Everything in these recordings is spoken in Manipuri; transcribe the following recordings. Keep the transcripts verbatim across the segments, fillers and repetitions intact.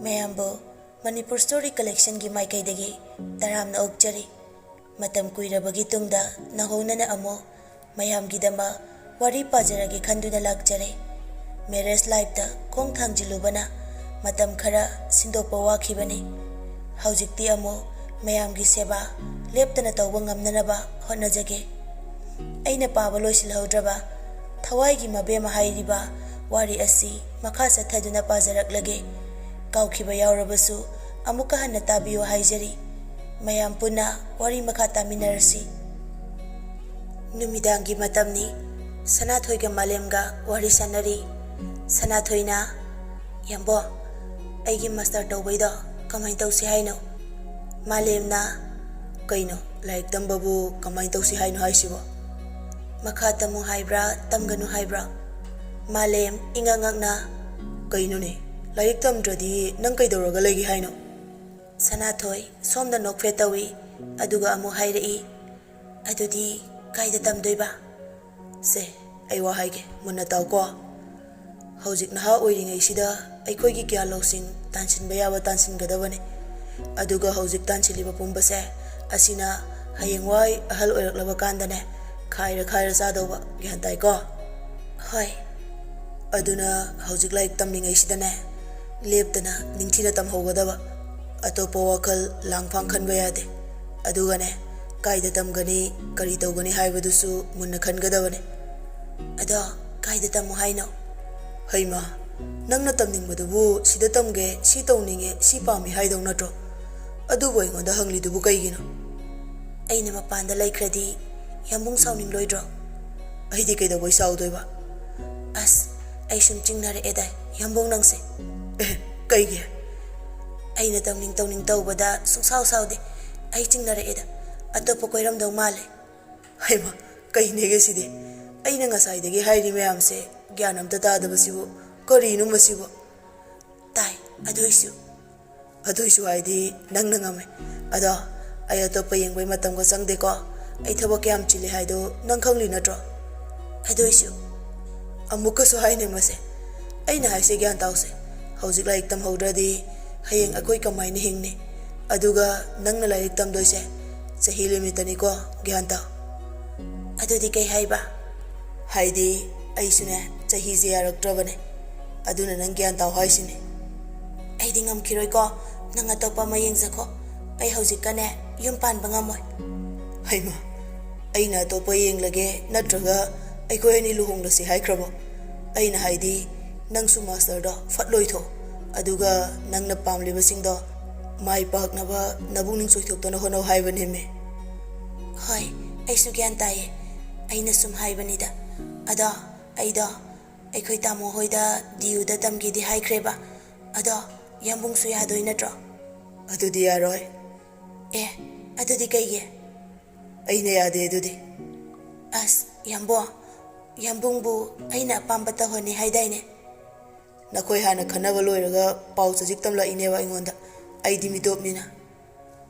ꯃꯌꯥꯝꯕꯨ ꯃꯅꯤꯄꯨꯔ ꯁ꯭ꯇꯣꯔꯤ ꯀꯂꯦꯛꯁꯟꯒꯤ ꯃꯥꯏꯀꯩꯗꯒꯤ ꯇꯔꯥꯝꯅ ꯑꯣꯛꯆꯔꯤ꯫ ꯃꯇꯝ ꯀꯨꯏꯔꯕꯒꯤ ꯇꯨꯡꯗ ꯅꯧꯍꯧꯅꯅ ꯑꯃꯨꯛ ꯃꯌꯥꯝꯒꯤꯗꯃꯛ ꯋꯥꯔꯤ ꯄꯥꯖꯔꯒꯦ ꯈꯟꯗꯨꯅ ꯂꯥꯛꯆꯔꯦ꯫ ꯃꯦꯔꯦꯖ ꯂꯥꯏꯐꯇ ꯈꯣꯡ ꯊꯥꯡꯖꯤꯜꯂꯨꯕꯅ ꯃꯇꯝ ꯈꯔ ꯁꯤꯟꯗꯣꯛꯄ ꯋꯥꯈꯤꯕꯅꯤ꯫ ꯍꯧꯖꯤꯛꯇꯤ ꯑꯃꯨꯛ ꯃꯌꯥꯝꯒꯤ ꯁꯦꯕꯥ ꯂꯦꯞꯇꯅ ꯇꯧꯕ ꯉꯝꯅꯅꯕ ꯍꯣꯠꯅꯖꯒꯦ꯫ ꯑꯩꯅ ꯄꯥꯕ ꯂꯣꯏꯁꯤꯜꯍꯧꯗ꯭ꯔꯕ ꯊꯋꯥꯏꯒꯤ ꯃꯕꯦꯝꯃ ꯍꯥꯏꯔꯤꯕ ꯋꯥꯔꯤ ꯑꯁꯤ ꯃꯈꯥ ꯆꯠꯊꯗꯨꯅ ꯄꯥꯖꯔꯛꯂꯒꯦ꯫ ꯀꯥꯎꯈꯤꯕ ꯌꯥꯎꯔꯕꯁꯨ ꯑꯃꯨꯛꯀ ꯍꯟꯅ ꯇꯥꯕꯤꯌꯨ ꯍꯥꯏꯖꯔꯤ꯫ ꯃꯌꯥꯝ ꯄꯨꯟꯅ ꯋꯥꯔꯤ ꯃꯈꯥ ꯇꯥꯃꯤꯟꯅꯔꯁꯤ꯫ ꯅꯨꯃꯤꯗꯥꯡꯒꯤ ꯃꯇꯝꯅꯤ꯫ ꯁꯅꯥꯊꯣꯏꯒ ꯃꯥꯂꯦꯝꯒ ꯋꯥꯔꯤ ꯁꯥꯟꯅꯔꯤ꯫ ꯁꯅꯥꯊꯣꯏꯅ, "ꯌꯥꯝꯕꯣ, ꯑꯩꯒꯤ ꯃꯥꯁꯇꯔ ꯇꯧꯕꯩꯗꯣ ꯀꯃꯥꯏꯅ ꯇꯧꯁꯤ ꯍꯥꯏꯅꯣ?" ꯃꯥꯂꯦꯝꯅ, "ꯀꯩꯅꯣ, ꯂꯥꯏꯔꯤꯛ ꯇꯝꯕꯕꯨ ꯀꯃꯥꯏꯅ ꯇꯧꯁꯤ ꯍꯥꯏꯅꯣ ꯍꯥꯏꯁꯤꯕꯣ? ꯃꯈꯥ ꯇꯝꯃꯨ ꯍꯥꯏꯕ꯭ꯔꯥ, ꯇꯝꯒꯅꯨ ꯍꯥꯏꯕ꯭ꯔꯥ?" ꯃꯥꯂꯦꯝ ꯏꯉꯛ ꯉꯛꯅ, "ꯀꯩꯅꯣꯅꯦ, ꯂꯥꯏꯔꯤꯛ ꯇꯝꯗ꯭ꯔꯗꯤ ꯅꯪ ꯀꯩꯗꯧꯔꯒ ꯂꯩꯒꯦ ꯍꯥꯏꯅꯣ?" ꯁꯅꯥꯊꯣꯏ ꯁꯣꯝꯗ ꯅꯣꯛꯐꯦꯠ ꯇꯧꯏ, ꯑꯗꯨꯒ ꯑꯃꯨꯛ ꯍꯥꯏꯔꯛꯏ, "ꯑꯗꯨꯗꯤ ꯀꯥꯏꯗ ꯇꯝꯗꯣꯏꯕ?" ꯁꯦ, ꯑꯩ ꯋꯥ ꯍꯥꯏꯒꯦ, ꯃꯨꯟꯅ ꯇꯥꯎꯀꯣ꯫ ꯍꯧꯖꯤꯛ ꯅꯍꯥ ꯑꯣꯏꯔꯤꯉꯩꯁꯤꯗ ꯑꯩꯈꯣꯏꯒꯤ ꯒ꯭ꯌꯥꯟ ꯂꯧꯁꯤꯡ ꯇꯥꯟꯁꯤꯟꯕ ꯌꯥꯕ ꯇꯥꯟꯁꯤꯟꯒꯗꯕꯅꯤ꯫ ꯑꯗꯨꯒ ꯍꯧꯖꯤꯛ ꯇꯥꯟꯁꯤꯜꯂꯤꯕ ꯄꯨꯝꯕꯁꯦ ꯑꯁꯤꯅ ꯍꯌꯦꯡꯋꯥꯏ ꯑꯍꯜ ꯑꯣꯏꯔꯛꯂꯕ ꯀꯥꯟꯗꯅꯦ, ꯈꯥꯏꯔ ꯈꯥꯏꯔ ꯆꯥꯗꯧꯕ, ꯒ꯭ꯌꯥꯟ ꯇꯥꯏꯀꯣ? ꯍꯣꯏ꯫ ꯑꯗꯨꯅ ꯍꯧꯖꯤꯛ ꯂꯥꯏꯔꯤꯛ ꯇꯝꯂꯤꯉꯩꯁꯤꯗꯅꯦ, ꯂꯦꯞꯇꯅ ꯅꯤꯡꯊꯤꯅ ꯇꯝꯍꯧꯒꯗꯕ꯫ ꯑꯇꯣꯞꯄ ꯋꯥꯈꯜ ꯂꯥꯡꯐꯥꯡ ꯈꯟꯕ ꯌꯥꯗꯦ꯫ ꯑꯗꯨꯒꯅꯦ, ꯀꯥꯏꯗ ꯇꯝꯒꯅꯤ, ꯀꯔꯤ ꯇꯧꯒꯅꯤ ꯍꯥꯏꯕꯗꯨꯁꯨ ꯃꯨꯟꯅ ꯈꯟꯒꯗꯕꯅꯤ꯫ ꯑꯗꯣ ꯀꯥꯏꯗ ꯇꯝꯃꯨ ꯍꯥꯏꯅꯣ? ꯍꯩꯃꯥ, ꯅꯪꯅ ꯇꯝꯅꯤꯡꯕꯗꯨꯕꯨ ꯁꯤꯗ ꯇꯝꯒꯦ, ꯁꯤ ꯇꯧꯅꯤꯡꯉꯦ, ꯁꯤ ꯄꯥꯝꯃꯤ ꯍꯥꯏꯗꯧ ꯅꯠꯇ꯭ꯔꯣ? ꯑꯗꯨꯕꯨ ꯑꯩꯉꯣꯟꯗ ꯍꯪꯂꯤꯗꯨꯕꯨ ꯀꯩꯒꯤꯅꯣ? ꯑꯩꯅ ꯃꯄꯥꯟꯗ ꯂꯩꯈ꯭ꯔꯗꯤ ꯌꯥꯝꯕꯨꯡ ꯁꯥꯎꯅꯤꯡꯂꯣꯏꯗ꯭ꯔꯣ? ꯑꯩꯗꯤ ꯀꯩꯗꯧꯕꯩ ꯁꯥꯎꯗꯣꯏꯕ? ꯑꯁ, ꯑꯩ ꯁꯨꯝ ꯆꯤꯡꯅꯔꯛꯑꯦꯗ, ꯌꯥꯝꯕꯨꯡ ꯅꯪꯁꯦ꯫ ꯑꯦ, ꯀꯩꯒꯤ? ꯑꯩꯅ ꯇꯧꯅꯤꯡ ꯇꯧꯅꯤꯡ ꯇꯧꯕꯗ ꯁꯨꯡꯁꯥꯎ ꯁꯥꯎꯗꯦ꯫ ꯑꯩ ꯆꯤꯡꯅꯔꯛꯑꯦꯗ, ꯑꯇꯣꯞꯄ ꯀꯣꯏꯔꯝꯗꯧ ꯃꯥꯜꯂꯦ꯫ ꯍꯩꯃꯥ, ꯀꯩꯅꯦꯒꯦ ꯁꯤꯗꯤ? ꯑꯩꯅ ꯉꯁꯥꯏꯗꯒꯤ ꯍꯥꯏꯔꯤ ꯃꯌꯥꯝꯁꯦ ꯒ꯭ꯌꯥꯟ ꯑꯝꯇ ꯇꯥꯗꯕꯁꯤꯕꯨ꯫ ꯀꯔꯤꯅꯣ ꯃꯁꯤꯕꯨ? ꯇꯥꯏ, ꯑꯗꯨꯏꯁꯨ꯫ ꯑꯗꯨꯏꯁꯨ ꯍꯥꯏꯗꯤ ꯅꯪꯅ ꯉꯝꯃꯦ꯫ ꯑꯗꯣ ꯑꯩ ꯑꯇꯣꯞꯄ ꯌꯦꯡꯕꯩ ꯃꯇꯝꯒ ꯆꯪꯗꯦꯀꯣ꯫ ꯑꯩ ꯊꯕꯛ ꯀꯌꯥꯝ ꯆꯤꯜꯂꯤ ꯍꯥꯏꯗꯣ ꯅꯪ ꯈꯪꯂꯤ ꯅꯠꯇ꯭ꯔꯣ? ꯑꯗꯨꯏꯁꯨ꯫ ꯑꯃꯨꯛꯀꯁꯨ ꯍꯥꯏꯅꯦ ꯃꯁꯦ꯫ ꯑꯩꯅ ꯍꯥꯏꯁꯦ ꯒ꯭ꯌꯥꯟ ꯇꯥꯎꯁꯦ꯫ ꯍꯧꯖꯤꯛ ꯂꯥꯏꯔꯤꯛ ꯇꯝꯍꯧꯗ꯭ꯔꯗꯤ ꯍꯌꯦꯡ ꯑꯩꯈꯣꯏ ꯀꯃꯥꯏꯅ ꯍꯤꯡꯅꯤ? ꯑꯗꯨꯒ ꯅꯪꯅ ꯂꯥꯏꯔꯤꯛ ꯇꯝꯗꯣꯏꯁꯦ ꯆꯍꯤ ꯂꯤꯃꯤꯠꯇꯅꯤꯀꯣ, ꯒ꯭ꯌꯥꯟ ꯇꯥꯎ꯫ ꯑꯗꯨꯗꯤ ꯀꯩ ꯍꯥꯏꯕ? ꯍꯥꯏꯗꯤ, ꯑꯩꯁꯨꯅꯦ, ꯆꯍꯤꯁꯦ ꯌꯥꯔꯛꯇ꯭ꯔꯕꯅꯦ꯫ ꯑꯗꯨꯅ ꯅꯪ ꯒ꯭ꯌꯥꯟ ꯇꯥꯎ ꯍꯥꯏꯁꯤꯅꯦ꯫ ꯑꯩꯗꯤ ꯉꯝꯈꯤꯔꯣꯏꯀꯣ꯫ ꯅꯪ ꯑꯇꯣꯞꯄ ꯑꯃ ꯌꯦꯡꯖꯈꯣ꯫ ꯑꯩ ꯍꯧꯖꯤꯛꯀꯅꯦ ꯌꯨꯝ ꯄꯥꯟꯕ ꯉꯝꯃꯣꯏ꯫ ꯍꯩꯃꯥ, ꯑꯩꯅ ꯑꯇꯣꯞꯄ ꯌꯦꯡꯂꯒꯦ ꯅꯠꯇ꯭ꯔꯒ ꯑꯩꯈꯣꯏ ꯑꯅꯤ ꯂꯨꯍꯣꯡꯂꯁꯤ ꯍꯥꯏꯈ꯭ꯔꯕꯣ? ꯑꯩꯅ ꯍꯥꯏꯗꯤ, ꯅꯪꯁꯨ ꯃꯥꯁꯇꯔꯗꯣ ꯐꯠ ꯂꯣꯏꯊꯣꯛ꯫ ꯑꯗꯨꯒ ꯅꯪꯅ ꯄꯥꯝꯂꯤꯕꯁꯤꯡꯗꯣ ꯃꯥꯏ ꯄꯥꯛꯅꯕ ꯅꯕꯨꯛꯅꯤꯡ ꯆꯣꯏꯊꯣꯛꯇꯅ ꯍꯣꯠꯅꯧ ꯍꯥꯏꯕꯅꯦꯃꯦ꯫ ꯍꯣꯏ, ꯑꯩꯁꯨ ꯒ꯭ꯌꯥꯟ ꯇꯥꯏꯌꯦ꯫ ꯑꯩꯅ ꯁꯨꯝ ꯍꯥꯏꯕꯅꯤꯗ꯫ ꯑꯗꯣ ꯑꯩꯗꯣ ꯑꯩꯈꯣꯏ ꯇꯥꯃꯣ ꯍꯣꯏꯗ ꯗꯤ ꯌꯨꯗ ꯇꯝꯒꯦꯗꯤ ꯍꯥꯏꯈ꯭ꯔꯦꯕ꯫ ꯑꯗꯣ ꯌꯥꯝꯕꯨꯡꯁꯨ ꯌꯥꯗꯣꯏ ꯅꯠꯇ꯭ꯔꯣ? ꯑꯗꯨꯗꯤ ꯌꯥꯔꯣꯏ꯫ ꯑꯦ, ꯑꯗꯨꯗꯤ ꯀꯩꯒꯤ? ꯑꯩꯅ ꯌꯥꯗꯦ ꯑꯗꯨꯗꯤ꯫ ꯑꯁ, ꯌꯥꯝꯕꯣ, ꯌꯥꯝꯕꯨꯡꯕꯨ ꯑꯩꯅ ꯑꯄꯥꯝꯕ ꯇꯧꯍꯟꯅꯤ ꯍꯥꯏꯗꯥꯏꯅꯦ? ꯅꯈꯣꯏ ꯍꯥꯟꯅ ꯈꯟꯅꯕ ꯂꯣꯏꯔꯒ ꯄꯥꯎ ꯆꯖꯤꯛ ꯇꯝꯂꯛꯏꯅꯦꯕ ꯑꯩꯉꯣꯟꯗ꯫ ꯑꯩꯗꯤ ꯃꯤꯇꯣꯞꯅꯤꯅ꯫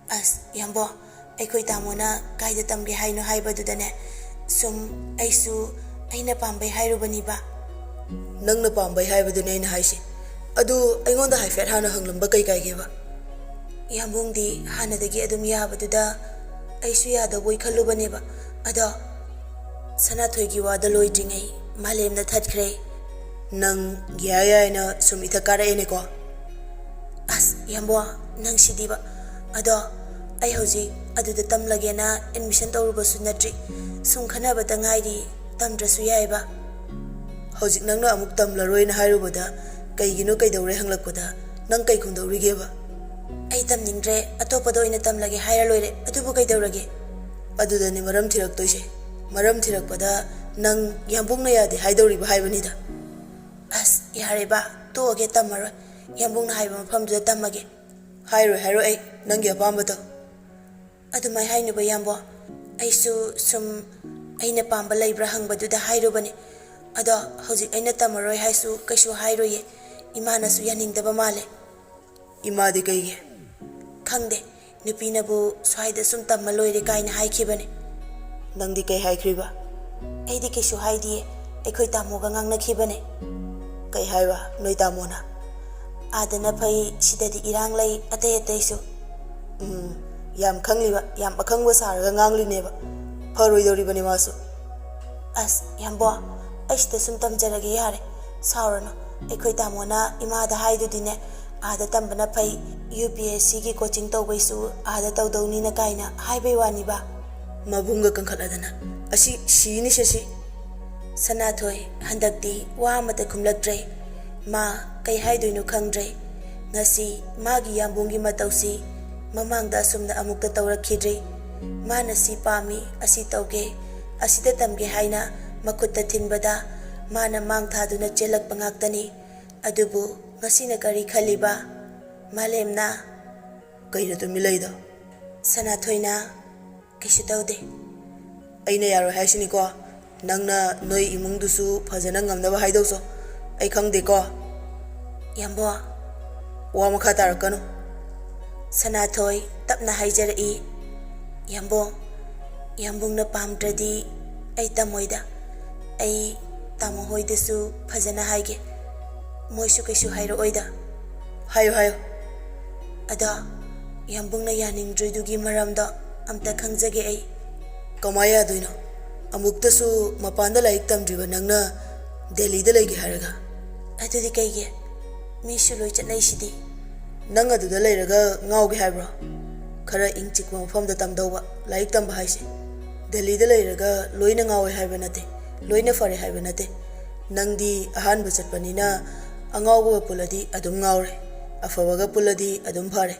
ꯑꯁ, ꯌꯥꯝꯕꯣ, ꯑꯩꯈꯣꯏ ꯇꯥꯃꯣꯅ ꯀꯥꯏꯗ ꯇꯝꯒꯦ ꯍꯥꯏꯅꯣ ꯍꯥꯏꯕꯗꯨꯗꯅꯦ, ꯁꯨꯝ ꯑꯩꯁꯨ ꯑꯩꯅ ꯄꯥꯝꯕꯩ ꯍꯥꯏꯔꯨꯕꯅꯤꯕ꯫ ꯅꯪꯅ ꯄꯥꯝꯕꯩ ꯍꯥꯏꯕꯗꯨꯅꯦ ꯑꯩꯅ ꯍꯥꯏꯁꯦ꯫ ꯑꯗꯨ ꯑꯩꯉꯣꯟꯗ ꯍꯥꯏꯐꯦꯠ ꯍꯥꯟꯅ ꯍꯪꯂꯝꯕ ꯀꯩ ꯀꯥꯏꯒꯦꯕ? ꯌꯥꯝꯕꯨꯡꯗꯤ ꯍꯥꯟꯅꯗꯒꯤ ꯑꯗꯨꯝ ꯌꯥꯕꯗꯨꯗ ꯑꯩꯁꯨ ꯌꯥꯗꯧꯕꯣꯏ ꯈꯜꯂꯨꯕꯅꯦꯕ꯫ ꯑꯗꯣ ꯁꯅꯥꯊꯣꯏꯒꯤ ꯋꯥꯗꯣ ꯂꯣꯏꯗ꯭ꯔꯤꯉꯩ ꯃꯥꯂꯦꯝꯅ ꯊꯠꯈ꯭ꯔꯦ꯫ ꯅꯪ ꯌꯥꯏ ꯌꯥꯏꯅ ꯁꯨꯝ ꯏꯊꯛ ꯀꯥꯔꯛꯑꯦꯅꯦꯀꯣ꯫ ꯑꯁ, ꯌꯥꯝꯕꯣ, ꯅꯪ ꯁꯤꯗꯤꯕ꯫ ꯑꯗꯣ ꯑꯩ ꯍꯧꯖꯤꯛ ꯑꯗꯨꯗ ꯇꯝꯂꯒꯦꯅ ꯑꯦꯗꯃꯤꯁꯟ ꯇꯧꯔꯨꯕꯁꯨ ꯅꯠꯇ꯭ꯔꯤ꯫ ꯁꯨꯝ ꯈꯟꯅꯕꯇ ꯉꯥꯏꯔꯤ, ꯇꯝꯗ꯭ꯔꯁꯨ ꯌꯥꯏꯕ꯫ ꯍꯧꯖꯤꯛ ꯅꯪꯅ ꯑꯃꯨꯛ ꯇꯝꯂꯔꯣꯏꯅ ꯍꯥꯏꯔꯨꯕꯗ ꯀꯩꯒꯤꯅꯣ ꯀꯩꯗꯧꯔꯦ ꯍꯪꯂꯛꯄꯗ ꯅꯪ ꯀꯩ ꯈꯨꯝꯗꯧꯔꯤꯒꯦꯕ? ꯑꯩ ꯇꯝꯅꯤꯡꯗ꯭ꯔꯦ, ꯑꯇꯣꯞꯄꯗ ꯑꯣꯏꯅ ꯇꯝꯂꯒꯦ ꯍꯥꯏꯔ ꯂꯣꯏꯔꯦ, ꯑꯗꯨꯕꯨ ꯀꯩꯗꯧꯔꯒꯦ? ꯑꯗꯨꯗꯅꯤ ꯃꯔꯝ ꯊꯤꯔꯛꯇꯣꯏꯁꯦ꯫ ꯃꯔꯝ ꯊꯤꯔꯛꯄꯗ ꯅꯪ ꯌꯥꯝꯕꯨꯡꯅ ꯌꯥꯗꯦ ꯍꯥꯏꯗꯧꯔꯤꯕ ꯍꯥꯏꯕꯅꯤꯗ꯫ ꯑꯁ, ꯌꯥꯔꯦꯕ, ꯇꯣꯛꯑꯒꯦ, ꯇꯝꯃꯔꯣꯏ꯫ ꯌꯥꯝꯕꯨꯡꯅ ꯍꯥꯏꯕ ꯃꯐꯝꯗꯨꯗ ꯇꯝꯃꯒꯦ꯫ ꯍꯥꯏꯔꯣꯏ, ꯍꯥꯏꯔꯣꯏ, ꯑꯩ ꯅꯪꯒꯤ ꯑꯄꯥꯝꯕꯗꯣ꯫ ꯑꯗꯨꯃꯥꯏ ꯍꯥꯏꯅꯨꯕ, ꯌꯥꯝꯕꯣ꯫ ꯑꯩꯁꯨ ꯁꯨꯝ ꯑꯩꯅ ꯄꯥꯝꯕ ꯂꯩꯕ꯭ꯔꯥ ꯍꯪꯕꯗꯨꯗ ꯍꯥꯏꯔꯨꯕꯅꯦ꯫ ꯑꯗꯣ ꯍꯧꯖꯤꯛ ꯑꯩꯅ ꯇꯝꯃꯔꯣꯏ ꯍꯥꯏꯁꯨ ꯀꯩꯁꯨ ꯍꯥꯏꯔꯣꯏꯌꯦ꯫ ꯏꯃꯥꯅꯁꯨ ꯌꯥꯅꯤꯡꯗꯕ ꯃꯥꯜꯂꯦ꯫ ꯏꯃꯥꯗꯤ ꯀꯩꯒꯤ? ꯈꯪꯗꯦ, ꯅꯨꯄꯤꯅꯕꯨ ꯁ꯭ꯋꯥꯏꯗ ꯁꯨꯝ ꯇꯝꯃ ꯂꯣꯏꯔꯦ ꯀꯥꯏꯅ ꯍꯥꯏꯈꯤꯕꯅꯦ꯫ ꯅꯪꯗꯤ ꯀꯩ ꯍꯥꯏꯈ꯭ꯔꯤꯕ? ꯑꯩꯗꯤ ꯀꯩꯁꯨ ꯍꯥꯏꯗꯤꯌꯦ, ꯑꯩꯈꯣꯏ ꯇꯥꯃꯣꯒ ꯉꯥꯡꯅꯈꯤꯕꯅꯦ꯫ ꯀꯩ ꯍꯥꯏꯕ ꯅꯣꯏ ꯇꯥꯃꯣꯅ? ꯑꯥꯗꯅ ꯐꯩ, ꯁꯤꯗꯗꯤ ꯏꯔꯥꯡ ꯂꯩ, ꯑꯇꯩ ꯑꯇꯩꯁꯨ꯫ ꯎꯝ, ꯌꯥꯝ ꯈꯪꯂꯤꯕ, ꯌꯥꯝ ꯑꯈꯪꯕ ꯁꯥꯔꯒ ꯉꯥꯡꯂꯤꯅꯦꯕ꯫ ꯐꯔꯣꯏꯗꯧꯔꯤꯕꯅꯤ ꯃꯥꯁꯨ꯫ ꯑꯁ, ꯌꯥꯝꯕꯣ, ꯑꯩ ꯁꯤꯗ ꯁꯨꯝ ꯇꯝꯖꯔꯒꯦ ꯌꯥꯔꯦ꯫ ꯁꯥꯎꯔꯅꯨ꯫ ꯑꯩꯈꯣꯏ ꯇꯥꯃꯣꯅ ꯏꯃꯥꯗ ꯍꯥꯏꯗꯨꯗꯤꯅꯦ, ꯑꯥꯗ ꯇꯝꯕꯅ ꯐꯩ, ꯌꯨ ꯄꯤ ꯑꯦꯁ ꯁꯤꯒꯤ ꯀꯣꯆꯤꯡ ꯇꯧꯕꯩꯁꯨ ꯑꯥꯗ ꯇꯧꯗꯧꯅꯤꯅ ꯀꯥꯏꯅ ꯍꯥꯏꯕꯩ ꯋꯥꯅꯤꯕ꯫ ꯃꯕꯨꯡꯒ ꯀꯟꯈꯠꯂꯗꯅ꯫ ꯑꯁꯤ ꯁꯤꯅꯤ ꯁꯦ ꯁꯤ꯫ ꯁꯅꯥꯊꯣꯏ ꯍꯟꯗꯛꯇꯤ ꯋꯥ ꯑꯃꯠꯇ ꯈꯨꯝꯂꯛꯇ꯭ꯔꯦ꯫ ꯃꯥ ꯀꯩ ꯍꯥꯏꯗꯣꯏꯅꯣ ꯈꯪꯗ꯭ꯔꯦ꯫ ꯉꯁꯤ ꯃꯥꯒꯤ ꯌꯥꯝꯕꯨꯡꯒꯤ ꯃꯇꯧꯁꯤ ꯃꯃꯥꯡꯗ ꯑꯁꯨꯝꯅ ꯑꯃꯨꯛꯇ ꯇꯧꯔꯛꯈꯤꯗ꯭ꯔꯤ꯫ ꯃꯥꯅ ꯁꯤ ꯄꯥꯝꯃꯤ, ꯑꯁꯤ ꯇꯧꯒꯦ, ꯑꯁꯤꯗ ꯇꯝꯒꯦ ꯍꯥꯏꯅ ꯃꯈꯨꯠꯇ ꯊꯤꯟꯕꯗ ꯃꯥꯅ ꯃꯥꯡ ꯊꯥꯗꯨꯅ ꯆꯦꯜꯂꯛꯄ ꯉꯥꯛꯇꯅꯤ꯫ ꯑꯗꯨꯕꯨ ꯉꯁꯤꯅ ꯀꯔꯤ ꯈꯜꯂꯤꯕ? ꯃꯥꯂꯦꯝꯅ꯫ ꯀꯩꯅꯣ ꯇꯨꯃꯤꯟ ꯂꯩꯗꯣ? ꯁꯅꯥꯊꯣꯏꯅ꯫ ꯀꯩꯁꯨ ꯇꯧꯗꯦ꯫ ꯑꯩꯅ ꯌꯥꯔꯣꯏ ꯍꯥꯏꯁꯤꯅꯤꯀꯣ꯫ ꯅꯪꯅ ꯅꯣꯏ ꯏꯃꯨꯡꯗꯨꯁꯨ ꯐꯖꯅ ꯉꯝꯅꯕ ꯍꯥꯏꯗꯧꯁꯣ꯫ ꯑꯩ ꯈꯪꯗꯦꯀꯣ꯫ ꯌꯥꯝꯕꯣ꯫ ꯋꯥ ꯃꯈꯥ ꯇꯥꯔꯛꯀꯅꯨ꯫ ꯁꯅꯥꯊꯣꯏ ꯇꯞꯅ ꯍꯥꯏꯖꯔꯛꯏ꯫ ꯌꯥꯝꯕꯣ, ꯌꯥꯝꯕꯨꯡꯅ ꯄꯥꯝꯗ꯭ꯔꯗꯤ ꯑꯩ ꯇꯝꯃꯣꯏꯗ꯫ ꯑꯩ ꯇꯥꯃꯣ ꯍꯣꯏꯗꯁꯨ ꯐꯖꯅ ꯍꯥꯏꯒꯦ꯫ ꯃꯣꯏꯁꯨ ꯀꯩꯁꯨ ꯍꯥꯏꯔꯛꯑꯣꯏꯗ꯫ ꯍꯥꯏꯌꯨ, ꯍꯥꯏꯌꯨ꯫ ꯑꯗꯣ ꯌꯥꯝꯕꯨꯡꯅ ꯌꯥꯅꯤꯡꯗ꯭ꯔꯤꯗꯨꯒꯤ ꯃꯔꯝꯗꯣ ꯑꯝꯇ ꯈꯪꯖꯒꯦ ꯑꯩ꯫ ꯀꯃꯥꯏ ꯌꯥꯗꯣꯏꯅꯣ? ꯑꯃꯨꯛꯇꯁꯨ ꯃꯄꯥꯟꯗ ꯂꯥꯏꯔꯤꯛ ꯇꯝꯗ꯭ꯔꯤꯕ ꯅꯪꯅ ꯗꯦꯜꯂꯤꯗ ꯂꯩꯒꯦ ꯍꯥꯏꯔꯒ? ꯑꯗꯨꯗꯤ ꯀꯩꯒꯤ? ꯃꯤꯁꯨ ꯂꯣꯏ ꯆꯠꯅꯩꯁꯤꯗꯤ꯫ ꯅꯪ ꯑꯗꯨꯗ ꯂꯩꯔꯒ ꯉꯥꯎꯒꯦ ꯍꯥꯏꯕ꯭ꯔꯣ? ꯈꯔ ꯏꯪ ꯆꯤꯛꯄ ꯃꯐꯝꯗ ꯇꯝꯗꯧꯕ ꯂꯥꯏꯔꯤꯛ ꯇꯝꯕ ꯍꯥꯏꯁꯦ꯫ ꯗꯦꯜꯂꯤꯗ ꯂꯩꯔꯒ ꯂꯣꯏꯅ ꯉꯥꯎꯋꯦ ꯍꯥꯏꯕ ꯅꯠꯇꯦ, ꯂꯣꯏꯅ ꯐꯔꯦ ꯍꯥꯏꯕ ꯅꯠꯇꯦ꯫ ꯅꯪꯗꯤ ꯑꯍꯥꯟꯕ ꯆꯠꯄꯅꯤꯅ ꯑꯉꯥꯎꯕꯒ ꯄꯨꯜꯂꯗꯤ ꯑꯗꯨꯝ ꯉꯥꯎꯔꯦ, ꯑꯐꯕꯒ ꯄꯨꯜꯂꯗꯤ ꯑꯗꯨꯝ ꯐꯔꯦ꯫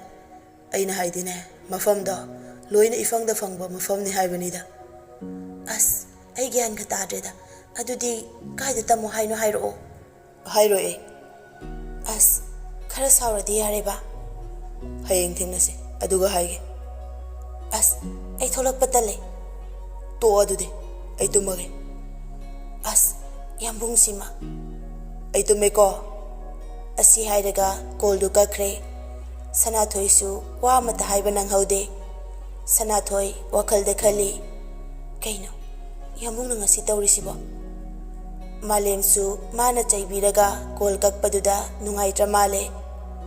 ꯑꯩꯅ ꯍꯥꯏꯗꯤꯅꯦ, ꯃꯐꯝꯗꯣ ꯂꯣꯏꯅ ꯏꯐꯪꯗ ꯐꯪꯕ ꯃꯐꯝꯅꯤ ꯍꯥꯏꯕꯅꯤꯗ꯫ ꯑꯁ, ꯑꯩ ꯒ꯭ꯌꯥꯟꯒ ꯇꯥꯗ꯭ꯔꯦꯗ꯫ ꯑꯗꯨꯗꯤ ꯀꯥꯏꯗ ꯇꯝꯃꯣ ꯍꯥꯏꯅꯣ ꯍꯥꯏꯔꯛꯑꯣ꯫ ꯍꯥꯏꯔꯣꯏ ꯑꯩ꯫ ꯑꯁ, ꯈꯔ ꯁꯥꯎꯔꯗꯤ ꯌꯥꯔꯦꯕ꯫ ꯍꯌꯦꯡ ꯊꯦꯡꯅꯁꯦ, ꯑꯗꯨꯒ ꯍꯥꯏꯒꯦ꯫ ꯑꯁ, ꯑꯩ ꯊꯣꯛꯂꯛꯄ ꯇꯜꯂꯦ꯫ ꯇꯣꯛꯑꯣ ꯑꯗꯨꯗꯤ, ꯑꯩ ꯇꯨꯝꯃꯒꯦ꯫ ꯑꯁ, ꯌꯥꯝꯕꯨꯡꯁꯤꯃ꯫ ꯑꯩ ꯇꯨꯝꯃꯦꯀꯣ꯫ ꯑꯁꯤ ꯍꯥꯏꯔꯒ ꯀꯣꯜꯗꯨ ꯀꯛꯈ꯭ꯔꯦ꯫ ꯁꯅꯥꯊꯣꯏꯁꯨ ꯋꯥ ꯑꯃꯠꯇ ꯍꯥꯏꯕ ꯅꯪꯍꯧꯗꯦ꯫ ꯁꯅꯥꯊꯣꯏ ꯋꯥꯈꯜꯗ ꯈꯜꯂꯤ, "ꯀꯩꯅꯣ ꯌꯥꯝꯕꯨꯡꯅ ꯉꯁꯤ ꯇꯧꯔꯤꯁꯤꯕꯣ?" ꯃꯥꯂꯦꯝꯁꯨ ꯃꯥꯅ ꯆꯩꯕꯤꯔꯒ ꯀꯣꯜ ꯀꯛꯄꯗꯨꯗ ꯅꯨꯡꯉꯥꯏꯇ꯭ꯔ ꯃꯥꯜꯂꯦ꯫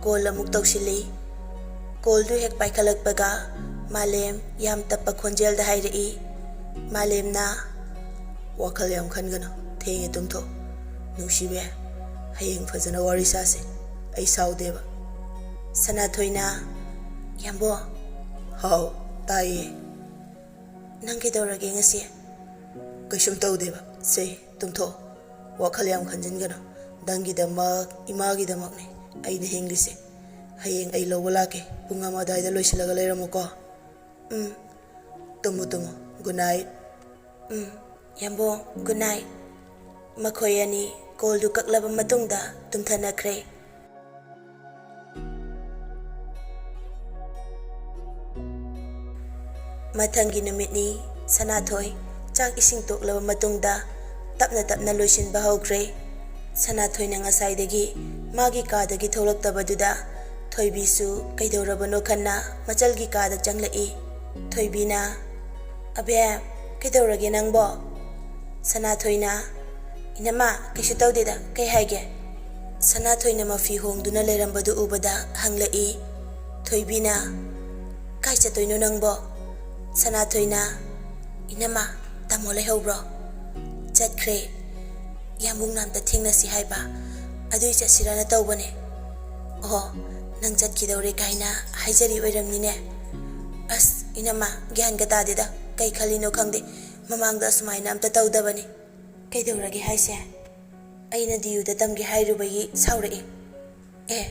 ꯀꯣꯜ ꯑꯃꯨꯛ ꯇꯧꯁꯤꯜꯂꯤ꯫ ꯀꯣꯜꯗꯨ ꯍꯦꯛ ꯄꯥꯏꯈꯠꯂꯛꯄꯒ ꯃꯥꯂꯦꯝ ꯌꯥꯝ ꯇꯞꯄ ꯈꯣꯟꯖꯦꯜꯗ ꯍꯥꯏꯔꯛꯏ꯫ ꯃꯥꯂꯦꯝꯅ, "ꯋꯥꯈꯜ ꯌꯥꯝ ꯈꯟꯒꯅꯨ, ꯊꯦꯡꯉꯦ, ꯇꯨꯝꯊꯣꯛ꯫ ꯅꯨꯡꯁꯤꯕꯤ, ꯍꯌꯦꯡ ꯐꯖꯅ ꯋꯥꯔꯤ ꯁꯥꯁꯦ, ꯑꯩ ꯁꯥꯎꯗꯦꯕ꯫" ꯁꯅꯥꯊꯣꯏꯅ, "ꯌꯥꯝꯕꯣ꯫" "ꯍꯥꯎ, ꯇꯥꯏꯌꯦ꯫" "ꯅꯪ ꯀꯩꯗꯧꯔꯒꯦ ꯉꯁꯤ?" "ꯀꯩꯁꯨꯝ ꯇꯧꯗꯦꯕ, ꯁꯦ, ꯇꯨꯝꯊꯣꯛꯑꯣ꯫ ꯋꯥꯈꯜ ꯌꯥꯝ ꯈꯟꯖꯤꯟꯒꯅꯨ꯫ ꯅꯪꯒꯤꯗꯃꯛ, ꯏꯃꯥꯒꯤꯗꯃꯛꯅꯦ ꯑꯩꯅ ꯍꯤꯡꯂꯤꯁꯦ꯫ ꯍꯌꯦꯡ ꯑꯩ ꯂꯧꯕ ꯂꯥꯛꯀꯦ꯫ ꯄꯨꯡ ꯑꯃ ꯑꯗꯨꯋꯥꯏꯗ ꯂꯣꯏꯁꯤꯜꯂꯒ ꯂꯩꯔꯝꯃꯨꯀꯣ꯫" "ꯎꯝ꯫" "ꯇꯨꯝꯃꯨ, ꯇꯨꯝꯃꯨ꯫ Good night." "ꯎꯝ, ꯌꯥꯝꯕꯣ, ꯒꯨꯗ ꯅꯥꯏꯠ꯫" ꯃꯈꯣꯏ ꯑꯅꯤ ꯀꯣꯜꯗꯨ ꯀꯛꯂꯕ ꯃꯇꯨꯡꯗ ꯇꯨꯝꯊꯅꯈ꯭ꯔꯦ꯫ ꯃꯊꯪꯒꯤ ꯅꯨꯃꯤꯠꯅꯤ꯫ ꯁꯅꯥꯊꯣꯏ ꯆꯥꯛ ꯏꯁꯤꯡ ꯇꯣꯛꯂꯕ ꯃꯇꯨꯡꯗ ꯇꯞꯅ ꯇꯞꯅ ꯂꯣꯏꯁꯤꯟꯕ ꯍꯧꯈ꯭ꯔꯦ꯫ ꯁꯅꯥꯊꯣꯏꯅ ꯉꯁꯥꯏꯗꯒꯤ ꯃꯥꯒꯤ ꯀꯥꯗꯒꯤ ꯊꯣꯛꯂꯛꯇꯕꯗꯨꯗ ꯊꯣꯏꯕꯤꯁꯨ ꯀꯩꯗꯧꯔꯕꯅꯣ ꯈꯟꯅ ꯃꯆꯜꯒꯤ ꯀꯥꯗ ꯆꯪꯂꯛꯏ꯫ ꯊꯣꯏꯕꯤꯅ, "ꯑꯕꯦꯝ, ꯀꯩꯗꯧꯔꯒꯦ ꯅꯪꯕꯣ?" ꯁꯅꯥꯊꯣꯏꯅ, "ꯏꯅꯝꯃ, ꯀꯩꯁꯨ ꯇꯧꯗꯦꯗ, ꯀꯩ ꯍꯥꯏꯒꯦ?" ꯁꯅꯥꯊꯣꯏꯅ ꯃꯐꯤ ꯍꯣꯡꯗꯨꯅ ꯂꯩꯔꯝꯕꯗꯨ ꯎꯕꯗ ꯍꯪꯂꯛꯏ꯫ ꯊꯣꯏꯕꯤꯅ, "ꯀꯥꯏ ꯆꯠꯇꯣꯏꯅꯣ ꯅꯪꯕꯣ?" ꯁꯅꯥꯊꯣꯏꯅ, "ꯏꯅꯝꯃ, ꯇꯥꯃꯣ ꯂꯩꯍꯧꯕ꯭ꯔꯣ?" "ꯆꯠꯈ꯭ꯔꯦ꯫ ꯌꯥꯝꯕꯨꯡꯅ ꯑꯝꯇ ꯊꯦꯡꯅꯁꯤ ꯍꯥꯏꯕ, ꯑꯗꯨꯏ ꯆꯠꯁꯤꯔꯅ ꯇꯧꯕꯅꯦ꯫" "ꯑꯣꯍꯣ, ꯅꯪ ꯆꯠꯈꯤꯗꯧꯔꯦ ꯀꯥꯏꯅ ꯍꯥꯏꯖꯔꯤ ꯑꯣꯏꯔꯝꯅꯤꯅꯦ꯫" "ꯑꯁ, ꯏꯅꯝꯃ, ꯒ꯭ꯌꯥꯟꯒ ꯇꯥꯗꯦꯗ, ꯀꯩ ꯈꯜꯂꯤꯅꯣ ꯈꯪꯗꯦ꯫ ꯃꯃꯥꯡꯗ ꯑꯁꯨꯃꯥꯏꯅ ꯑꯝꯇ ꯇꯧꯗꯕꯅꯤ꯫" "ꯀꯩꯗꯧꯔꯒꯦ ꯍꯥꯏꯁꯦ?" "ꯑꯩꯅ ꯗꯤ ꯌꯨꯗ ꯇꯝꯒꯦ ꯍꯥꯏꯔꯨꯕꯒꯤ ꯁꯥꯎꯔꯛꯑꯦ꯫" "ꯑꯦ,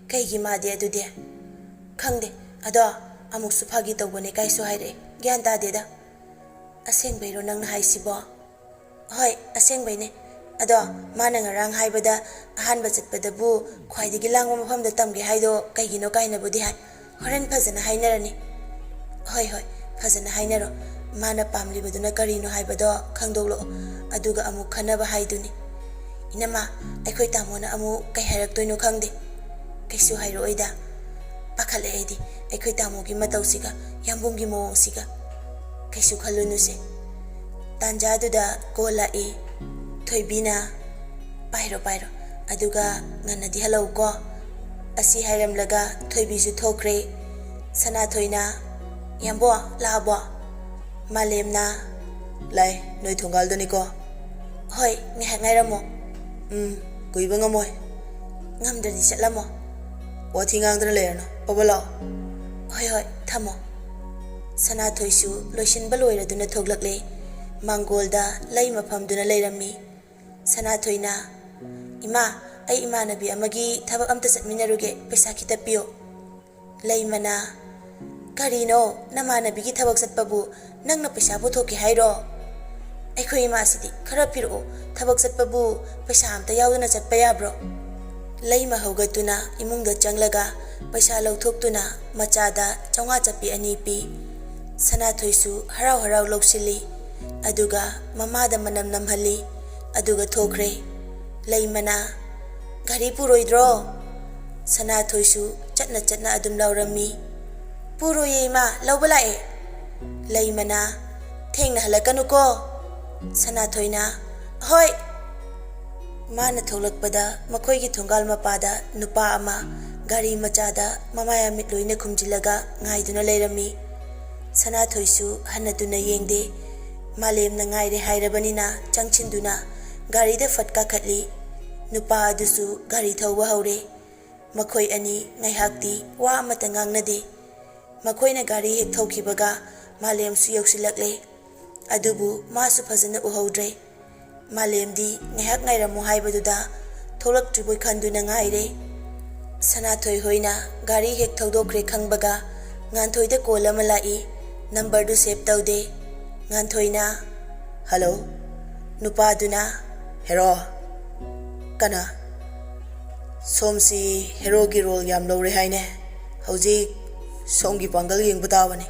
ꯀꯩꯒꯤ ꯃꯥꯗꯤ ꯑꯗꯨꯗꯤ?" "ꯈꯪꯗꯦ, ꯑꯗꯣ ꯑꯃꯨꯛꯁꯨ ꯐꯥꯒꯤ ꯇꯧꯕꯅꯦ ꯀꯥꯏꯁꯨ ꯍꯥꯏꯔꯛꯑꯦ꯫ ꯒ꯭ꯌꯥꯟ ꯇꯥꯗꯦꯗ꯫" "ꯑꯁꯦꯡꯕꯩꯔꯣ ꯅꯪꯅ ꯍꯥꯏꯁꯤꯕꯣ?" "ꯍꯣꯏ, ꯑꯁꯦꯡꯕꯩꯅꯦ꯫ ꯑꯗꯣ ꯃꯥꯅ ꯉꯔꯥꯡ ꯍꯥꯏꯕꯗ ꯑꯍꯥꯟꯕ ꯆꯠꯄꯗꯕꯨ ꯈ꯭ꯋꯥꯏꯗꯒꯤ ꯂꯥꯡꯕ ꯃꯐꯝꯗ ꯇꯝꯒꯦ ꯍꯥꯏꯗꯣ ꯀꯩꯒꯤꯅꯣ ꯀꯥꯏꯅꯕꯨꯗꯤ ꯍꯥꯏ꯫ ꯍꯣꯔꯦꯟ ꯐꯖꯅ ꯍꯥꯏꯅꯔꯅꯤ꯫" "ꯍꯣꯏ, ꯍꯣꯏ, ꯐꯖꯅ ꯍꯥꯏꯅꯔꯣ꯫ ꯃꯥꯅ ꯄꯥꯝꯂꯤꯕꯗꯨꯅ ꯀꯔꯤꯅꯣ ꯍꯥꯏꯕꯗꯣ ꯈꯪꯗꯣꯛꯂꯛꯑꯣ, ꯑꯗꯨꯒ ꯑꯃꯨꯛ ꯈꯟꯅꯕ ꯍꯥꯏꯗꯨꯅꯤ꯫" "ꯏꯅꯝꯃ, ꯑꯩꯈꯣꯏ ꯇꯥꯃꯣꯅ ꯑꯃꯨꯛ ꯀꯩ ꯍꯥꯏꯔꯛꯇꯣꯏꯅꯣ ꯈꯪꯗꯦ꯫" "ꯀꯩꯁꯨ ꯍꯥꯏꯔꯛꯑꯣꯏꯗ꯫ ꯄꯥꯈꯠꯂꯦ ꯑꯩꯗꯤ, ꯑꯩꯈꯣꯏ ꯇꯥꯃꯣꯒꯤ ꯃꯇꯧꯁꯤꯒ, ꯌꯥꯝꯕꯨꯡꯒꯤ ꯃꯑꯣꯡꯁꯤꯒ꯫" "ꯀꯩꯁꯨ ꯈꯜꯂꯨꯅꯨꯁꯦ꯫" ꯇꯥꯟꯖꯥꯗꯨꯗ ꯀꯣꯜ ꯂꯥꯛꯏ꯫ ꯊꯣꯏꯕꯤꯅ, "ꯄꯥꯏꯔꯣ, ꯄꯥꯏꯔꯣ, ꯑꯗꯨꯒ ꯉꯟꯅꯗꯤ ꯍꯜꯂꯛꯎꯀꯣ꯫" ꯑꯁꯤ ꯍꯥꯏꯔꯝꯂꯒ ꯊꯣꯏꯕꯤꯁꯨ ꯊꯣꯛꯈ꯭ꯔꯦ꯫ ꯁꯅꯥꯊꯣꯏꯅ, "ꯌꯥꯝꯕꯣ, ꯂꯥꯛꯑꯕꯣ?" ꯃꯥꯂꯦꯝꯅ, "ꯂꯥꯛꯑꯦ, ꯅꯣꯏ ꯊꯣꯡꯒꯥꯜꯗꯅꯤꯀꯣ?" "ꯍꯣꯏ, ꯉꯥꯏꯍꯥꯛ ꯉꯥꯏꯔꯝꯃꯣ꯫" "ꯎꯝ, ꯀꯨꯏꯕ ꯉꯝꯃꯣꯏ꯫ ꯉꯝꯗ꯭ꯔꯗꯤ ꯆꯠꯂꯝꯃꯣ꯫" "ꯋꯥꯊꯤ ꯉꯥꯡꯗꯅ ꯂꯩꯔꯅꯨ, ꯐꯕ ꯂꯥꯛꯑꯣ꯫" "ꯍꯣꯏ, ꯍꯣꯏ, ꯊꯝꯃꯣ꯫" ꯁꯅꯥꯊꯣꯏꯁꯨ ꯂꯣꯏꯁꯤꯟꯕ ꯂꯣꯏꯔꯗꯨꯅ ꯊꯣꯛꯂꯛꯂꯦ꯫ ꯃꯥꯡꯒꯣꯜꯗ ꯂꯩꯃ ꯐꯝꯗꯨꯅ ꯂꯩꯔꯝꯃꯤ꯫ ꯁꯅꯥꯊꯣꯏꯅ, "ꯏꯃꯥ, ꯑꯩ ꯏꯃꯥꯟꯅꯕꯤ ꯑꯃꯒꯤ ꯊꯕꯛ ꯑꯝꯇ ꯆꯠꯃꯤꯟꯅꯔꯨꯒꯦ, ꯄꯩꯁꯥ ꯈꯤꯇ ꯄꯤꯌꯣ꯫" ꯂꯩꯃꯅ, "ꯀꯔꯤꯅꯣ, ꯅꯃꯥꯟꯅꯕꯤꯒꯤ ꯊꯕꯛ ꯆꯠꯄꯕꯨ ꯅꯪꯅ ꯄꯩꯁꯥ ꯄꯨꯊꯣꯛꯀꯦ ꯍꯥꯏꯔꯣ? ꯑꯩꯈꯣꯏ ꯏꯃꯥꯁꯤꯗꯤ ꯈꯔ ꯄꯤꯔꯛꯑꯣ, ꯊꯕꯛ ꯆꯠꯄꯕꯨ ꯄꯩꯁꯥ ꯑꯝꯇ ꯌꯥꯎꯗꯅ ꯆꯠꯄ ꯌꯥꯕ꯭ꯔꯣ?" ꯂꯩꯃ ꯍꯧꯒꯠꯇꯨꯅ ꯏꯃꯨꯡꯗ ꯆꯪꯂꯒ ꯄꯩꯁꯥ ꯂꯧꯊꯣꯛꯇꯨꯅ ꯃꯆꯥꯗ ꯆꯥꯝꯃꯉꯥ ꯆꯠꯄꯤ ꯑꯅꯤ ꯄꯤ꯫ ꯁꯅꯥꯊꯣꯏꯁꯨ ꯍꯔꯥꯎ ꯍꯔꯥꯎ ꯂꯧꯁꯤꯜꯂꯤ꯫ ꯑꯗꯨꯒ ꯃꯃꯥꯗ ꯃꯅꯝ ꯅꯝꯍꯜꯂꯤ꯫ ꯑꯗꯨꯒ ꯊꯣꯛꯈ꯭ꯔꯦ꯫ ꯂꯩꯃꯅ, "ꯘꯔꯤ ꯄꯨꯔꯣꯏꯗ꯭ꯔꯣ?" ꯁꯅꯥꯊꯣꯏꯁꯨ ꯆꯠꯅ ꯆꯠꯅ ꯑꯗꯨꯝ ꯂꯧꯔꯝꯃꯤ꯫ "ꯄꯨꯔꯣꯏꯌꯦ ꯏꯃꯥ, ꯂꯧꯕ ꯂꯥꯛꯑꯦ꯫" ꯂꯩꯃꯅ, "ꯊꯦꯡꯅ ꯍꯜꯂꯛꯀꯅꯨꯀꯣ꯫" ꯁꯅꯥꯊꯣꯏꯅ, "ꯍꯣꯏ꯫" ꯃꯥꯅ ꯊꯣꯛꯂꯛꯄꯗ ꯃꯈꯣꯏꯒꯤ ꯊꯣꯡꯒꯥꯜ ꯃꯄꯥꯗ ꯅꯨꯄꯥ ꯑꯃ ꯒꯥꯔꯤ ꯃꯆꯥꯗ ꯃꯃꯥꯏ ꯑꯃꯤꯠ ꯂꯣꯏꯅ ꯈꯨꯝꯖꯤꯜꯂꯒ ꯉꯥꯏꯗꯨꯅ ꯂꯩꯔꯝꯃꯤ꯫ ꯁꯅꯥꯊꯣꯏꯁꯨ ꯍꯟꯅ ꯇꯨꯅ ꯌꯦꯡꯗꯦ꯫ ꯃꯥꯂꯦꯝꯅ ꯉꯥꯏꯔꯦ ꯍꯥꯏꯔꯕꯅꯤꯅ ꯆꯪꯁꯤꯟꯗꯨꯅ ꯒꯥꯔꯤꯗ ꯐꯠ ꯀꯥꯈꯠꯂꯤ꯫ ꯅꯨꯄꯥ ꯑꯗꯨꯁꯨ ꯒꯥꯔꯤ ꯊꯧꯕ ꯍꯧꯔꯦ꯫ ꯃꯈꯣꯏ ꯑꯅꯤ ꯉꯥꯏꯍꯥꯛꯇꯤ ꯋꯥ ꯑꯃꯠꯇ ꯉꯥꯡꯅꯗꯦ꯫ ꯃꯈꯣꯏꯅ ꯒꯥꯔꯤ ꯍꯦꯛ ꯊꯧꯈꯤꯕꯒ ꯃꯥꯂꯦꯝꯁꯨ ꯌꯧꯁꯤꯜꯂꯛꯂꯦ꯫ ꯑꯗꯨꯕꯨ ꯃꯥꯁꯨ ꯐꯖꯅ ꯎꯍꯧꯗ꯭ꯔꯦ꯫ ꯃꯥꯂꯦꯝꯗꯤ ꯉꯥꯏꯍꯥꯛ ꯉꯥꯏꯔꯝꯃꯨ ꯍꯥꯏꯕꯗꯨꯗ ꯊꯣꯛꯂꯛꯇ꯭ꯔꯤꯕꯣꯏ ꯈꯟꯗꯨꯅ ꯉꯥꯏꯔꯦ꯫ ꯁꯅꯥꯊꯣꯏ ꯍꯣꯏꯅ ꯒꯥꯔꯤ ꯍꯦꯛ ꯊꯧꯗꯣꯛꯈ꯭ꯔꯦ ꯈꯪꯕꯒ ꯉꯥꯟꯊꯣꯏꯗ ꯀꯣꯜ ꯑꯃ ꯂꯥꯛꯏ꯫ ꯅꯝꯕꯔꯗꯨ ꯁꯦꯚ ꯇꯧꯗꯦ꯫ ꯉꯥꯟꯊꯣꯏꯅ, "ꯍꯜꯂꯣ꯫" ꯅꯨꯄꯥꯗꯨꯅ, "ꯍꯦꯔꯣ?" "ꯀꯅꯥ?" "ꯁꯣꯝꯁꯤ ꯍꯦꯔꯣꯒꯤ ꯔꯣꯜ ꯌꯥꯝ ꯂꯧꯔꯦ ꯍꯥꯏꯅꯦ꯫ ꯍꯧꯖꯤꯛ ꯁꯣꯝꯒꯤ ꯄꯥꯡꯒꯜ ꯌꯦꯡꯕ ꯇꯥꯕꯅꯤ꯫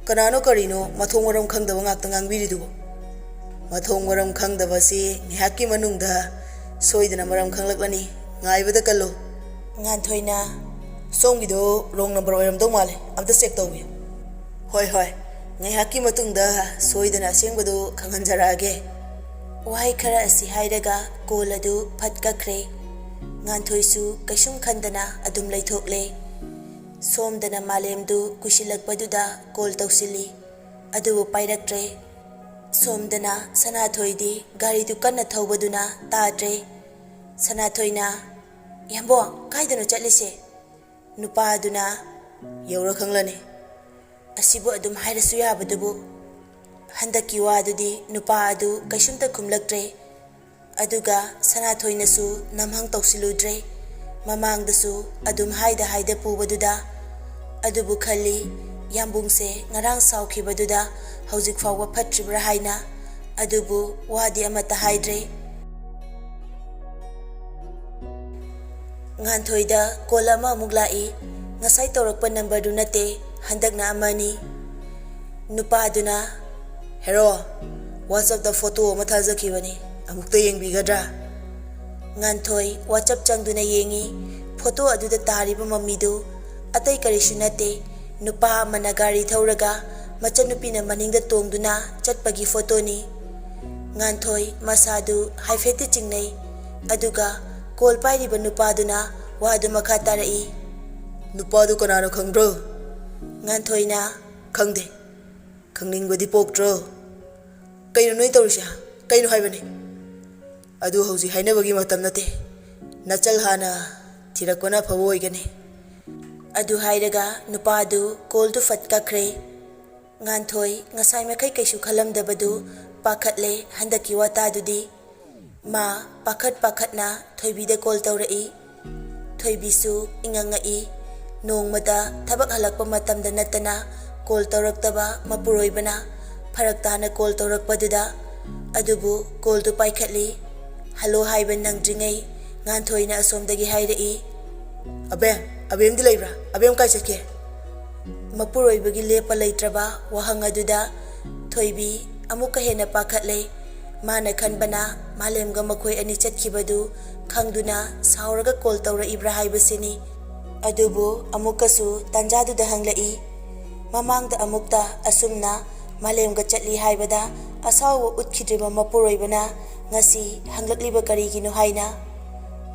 ꯀꯅꯥꯅꯣ ꯀꯔꯤꯅꯣ ꯃꯊꯣꯡ ꯃꯔꯝ ꯈꯪꯗꯕ ꯉꯥꯛꯇ ꯉꯥꯡꯕꯤꯔꯤꯗꯨꯕꯨ?" "ꯃꯊꯣꯡ ꯃꯔꯝ ꯈꯪꯗꯕꯁꯤ ꯉꯥꯏꯍꯥꯛꯀꯤ ꯃꯅꯨꯡꯗ ꯁꯣꯏꯗꯅ ꯃꯔꯝ ꯈꯪꯂꯛꯂꯅꯤ꯫ ꯉꯥꯏꯕꯗ ꯀꯜꯂꯨ꯫" ꯉꯥꯟꯊꯣꯏꯅ, "ꯁꯣꯝꯒꯤꯗꯣ ꯔꯣꯡ ꯅꯝꯕꯔ ꯑꯣꯏꯔꯝꯗꯧ ꯃꯥꯜꯂꯦ, ꯑꯝꯇ ꯆꯦꯛ ꯇꯧꯕꯤꯌꯨ꯫" "ꯍꯣꯏ, ꯍꯣꯏ, ꯉꯥꯏꯍꯥꯛꯀꯤ ꯃꯇꯨꯡꯗ ꯁꯣꯏꯗꯅ ꯑꯁꯦꯡꯕꯗꯨ ꯈꯪꯍꯟꯖꯔꯛꯑꯒꯦ꯫" ꯋꯥꯍꯩ ꯈꯔ ꯑꯁꯤ ꯍꯥꯏꯔꯒ ꯀꯣꯜ ꯑꯗꯨ ꯐꯠ ꯀꯛꯈ꯭ꯔꯦ꯫ ꯉꯥꯟꯊꯣꯏꯁꯨ ꯀꯩꯁꯨꯝ ꯈꯟꯗꯅ ꯑꯗꯨꯝ ꯂꯩꯊꯣꯛꯂꯦ꯫ ꯁꯣꯝꯗꯅ ꯃꯥꯂꯦꯝꯗꯨ ꯀꯨꯏꯁꯤꯜꯂꯛꯄꯗꯨꯗ ꯀꯣꯜ ꯇꯧꯁꯤꯜꯂꯤ, ꯑꯗꯨꯕꯨ ꯄꯥꯏꯔꯛꯇ꯭ꯔꯦ꯫ ꯁꯣꯝꯗꯅ ꯁꯅꯥꯊꯣꯏꯗꯤ ꯒꯥꯔꯤꯗꯨ ꯀꯟꯅ ꯊꯧꯕꯗꯨꯅ ꯇꯥꯗ꯭ꯔꯦ꯫ ꯁꯅꯥꯊꯣꯏꯅ, "ꯌꯥꯝꯕꯣ, ꯀꯥꯏꯗꯅꯣ ꯆꯠꯂꯤꯁꯦ?" ꯅꯨꯄꯥ ꯑꯗꯨꯅ, "ꯌꯧꯔ ꯈꯪꯂꯅꯤ꯫ ꯑꯁꯤꯕꯨ ꯑꯗꯨꯝ ꯍꯥꯏꯔꯁꯨ ꯌꯥꯕꯗꯨꯕꯨ?" ꯍꯟꯗꯛꯀꯤ ꯋꯥꯗꯨꯗꯤ ꯅꯨꯄꯥ ꯑꯗꯨ ꯀꯩꯁꯨꯝꯇ ꯈꯨꯝꯂꯛꯇ꯭ꯔꯦ꯫ ꯑꯗꯨꯒ ꯁꯅꯥꯊꯣꯏꯅꯁꯨ ꯅꯝꯍꯪ ꯇꯧꯁꯤꯜꯂꯨꯗ꯭ꯔꯦ꯫ ꯃꯃꯥꯡꯗꯁꯨ ꯑꯗꯨꯝ ꯍꯥꯏꯗ ꯍꯥꯏꯗ ꯄꯨꯕꯗꯨꯗ꯫ ꯑꯗꯨꯕꯨ ꯈꯜꯂꯤ, ꯌꯥꯝꯕꯨꯡꯁꯦ ꯉꯔꯥꯡ ꯁꯥꯎꯈꯤꯕꯗꯨꯗ ꯍꯧꯖꯤꯛ ꯐꯥꯎꯕ ꯐꯠꯇ꯭ꯔꯤꯕ꯭ꯔꯥ ꯍꯥꯏꯅ꯫ ꯑꯗꯨꯕꯨ ꯋꯥꯗꯤ ꯑꯃꯠꯇ ꯍꯥꯏꯗ꯭ꯔꯦ꯫ ꯉꯥꯟꯊꯣꯏꯗ ꯀꯣꯜ ꯑꯃ ꯑꯃꯨꯛ ꯂꯥꯛꯏ꯫ ꯉꯁꯥꯏ ꯇꯧꯔꯛꯄ ꯅꯝꯕꯔꯗꯨ ꯅꯠꯇꯦ, ꯍꯟꯗꯛꯅ ꯑꯃꯅꯤ꯫ ꯅꯨꯄꯥꯗꯨꯅ, "ꯍꯦꯔꯣ, WhatsApp-ꯇ ꯐꯣꯇꯣ ꯑꯃ ꯊꯥꯖꯈꯤꯕꯅꯤ, ꯑꯃꯨꯛꯇ ꯌꯦꯡꯕꯤꯒꯗ꯭ꯔꯥ?" ꯉꯥꯟꯊꯣꯏ WhatsApp ꯆꯪꯗꯨꯅ ꯌꯦꯡꯉꯤ꯫ ꯐꯣꯇꯣ ꯑꯗꯨꯗ ꯇꯥꯔꯤꯕ ꯃꯃꯤꯗꯨ ꯑꯇꯩ ꯀꯔꯤꯁꯨ ꯅꯠꯇꯦ, ꯅꯨꯄꯥ ꯑꯃꯅ ꯒꯥꯔꯤ ꯊꯧꯔꯒ ꯃꯆꯟꯅꯨꯄꯤꯅ ꯃꯅꯤꯡꯗ ꯇꯣꯡꯗꯨꯅ ꯆꯠꯄꯒꯤ ꯐꯣꯇꯣꯅꯤ꯫ ꯉꯥꯟꯊꯣꯏ ꯃꯁꯥꯗꯨ ꯍꯥꯏꯐꯦꯠꯇꯤ ꯆꯤꯡꯅꯩ꯫ ꯑꯗꯨꯒ ꯀꯣꯜ ꯄꯥꯏꯔꯤꯕ ꯅꯨꯄꯥꯗꯨꯅ ꯋꯥꯗꯨ ꯃꯈꯥ ꯇꯥꯔꯛꯏ꯫ "ꯅꯨꯄꯥꯗꯨ ꯀꯅꯥꯅꯣ ꯈꯪꯕ꯭ꯔꯣ?" ꯉꯥꯟꯊꯣꯏꯅ, "ꯈꯪꯗꯦ꯫ ꯈꯪꯅꯤꯡꯕꯗꯤ ꯄꯣꯛꯇ꯭ꯔꯣ? ꯀꯩꯅꯣ ꯅꯣꯏ ꯇꯧꯔꯤꯁꯦ? ꯀꯩꯅꯣ ꯍꯥꯏꯕꯅꯤ?" "ꯑꯗꯨ ꯍꯧꯖꯤꯛ ꯍꯥꯏꯅꯕꯒꯤ ꯃꯇꯝ ꯅꯠꯇꯦ꯫ ꯅꯆꯜ ꯍꯥꯟꯅ ꯊꯤꯔꯛꯄꯅ ꯑꯐꯕ ꯑꯣꯏꯒꯅꯤ꯫" ꯑꯗꯨ ꯍꯥꯏꯔꯒ ꯅꯨꯄꯥꯗꯨ ꯀꯣꯜꯗꯨ ꯐꯠ ꯀꯛꯈ꯭ꯔꯦ꯫ ꯉꯥꯟꯊꯣꯏ ꯉꯁꯥꯏ ꯃꯈꯩ ꯀꯩꯁꯨ ꯈꯜꯂꯝꯗꯕꯗꯨ ꯄꯥꯈꯠꯂꯦ ꯍꯟꯗꯛꯀꯤ ꯋꯥꯇꯥꯗꯨꯗꯤ꯫ ꯃꯥ ꯄꯥꯈꯠ ꯄꯥꯈꯠꯅ ꯊꯣꯏꯕꯤꯗ ꯀꯣꯜ ꯇꯧꯔꯛꯏ꯫ ꯊꯣꯏꯕꯤꯁꯨ ꯏꯉꯛꯉꯛꯏ꯫ ꯅꯣꯡꯃꯗ ꯊꯕꯛ ꯍꯜꯂꯛꯄ ꯃꯇꯝꯗ ꯅꯠꯇꯅ ꯀꯣꯜ ꯇꯧꯔꯛꯇꯕ ꯃꯄꯨꯔꯣꯏꯕꯅ ꯐꯔꯛ ꯇꯥꯅ ꯀꯣꯜ ꯇꯧꯔꯛꯄꯗꯨꯗ꯫ ꯑꯗꯨꯕꯨ ꯀꯣꯜꯗꯨ ꯄꯥꯏꯈꯠꯂꯤ꯫ "ꯍꯜꯂꯣ" ꯍꯥꯏꯕ ꯅꯪꯗ꯭ꯔꯤꯉꯩ ꯉꯥꯟꯊꯣꯏꯅ ꯑꯁꯣꯝꯗꯒꯤ ꯍꯥꯏꯔꯛꯏ꯫ "ꯑꯕꯦꯝ, ꯑꯕꯦꯝꯗꯤ ꯂꯩꯕ꯭ꯔꯥ? ꯑꯕꯦꯝ ꯀꯥꯏ ꯆꯠꯀꯦ?" ꯃꯄꯨꯔꯣꯏꯕꯒꯤ ꯂꯦꯞꯄ ꯂꯩꯇ꯭ꯔꯕ ꯋꯥꯍꯪ ꯑꯗꯨꯗ ꯊꯣꯏꯕꯤ ꯑꯃꯨꯛꯀ ꯍꯦꯟꯅ ꯄꯥꯈꯠꯂꯦ꯫ ꯃꯥꯅ ꯈꯟꯕꯅ ꯃꯥꯂꯦꯝꯒ ꯃꯈꯣꯏ ꯑꯅꯤ ꯆꯠꯈꯤꯕꯗꯨ ꯈꯪꯗꯨꯅ ꯁꯥꯎꯔꯒ ꯀꯣꯜ ꯇꯧꯔꯛꯏꯕ꯭ꯔꯥ ꯍꯥꯏꯕꯁꯤꯅꯤ꯫ ꯑꯗꯨꯕꯨ ꯑꯃꯨꯛꯀꯁꯨ ꯇꯥꯟꯖꯥꯗꯨꯗ ꯍꯪꯂꯛꯏ꯫ ꯃꯃꯥꯡꯗ ꯑꯃꯨꯛꯇ ꯑꯁꯨꯝꯅ ꯃꯥꯂꯦꯝꯒ ꯆꯠꯂꯤ ꯍꯥꯏꯕꯗ ꯑꯁꯥꯎꯕ ꯎꯠꯈꯤꯗ꯭ꯔꯤꯕ ꯃꯄꯨꯔꯣꯏꯕꯅ ꯉꯁꯤ ꯍꯪꯂꯛꯂꯤꯕ ꯀꯔꯤꯒꯤꯅꯣ ꯍꯥꯏꯅ꯫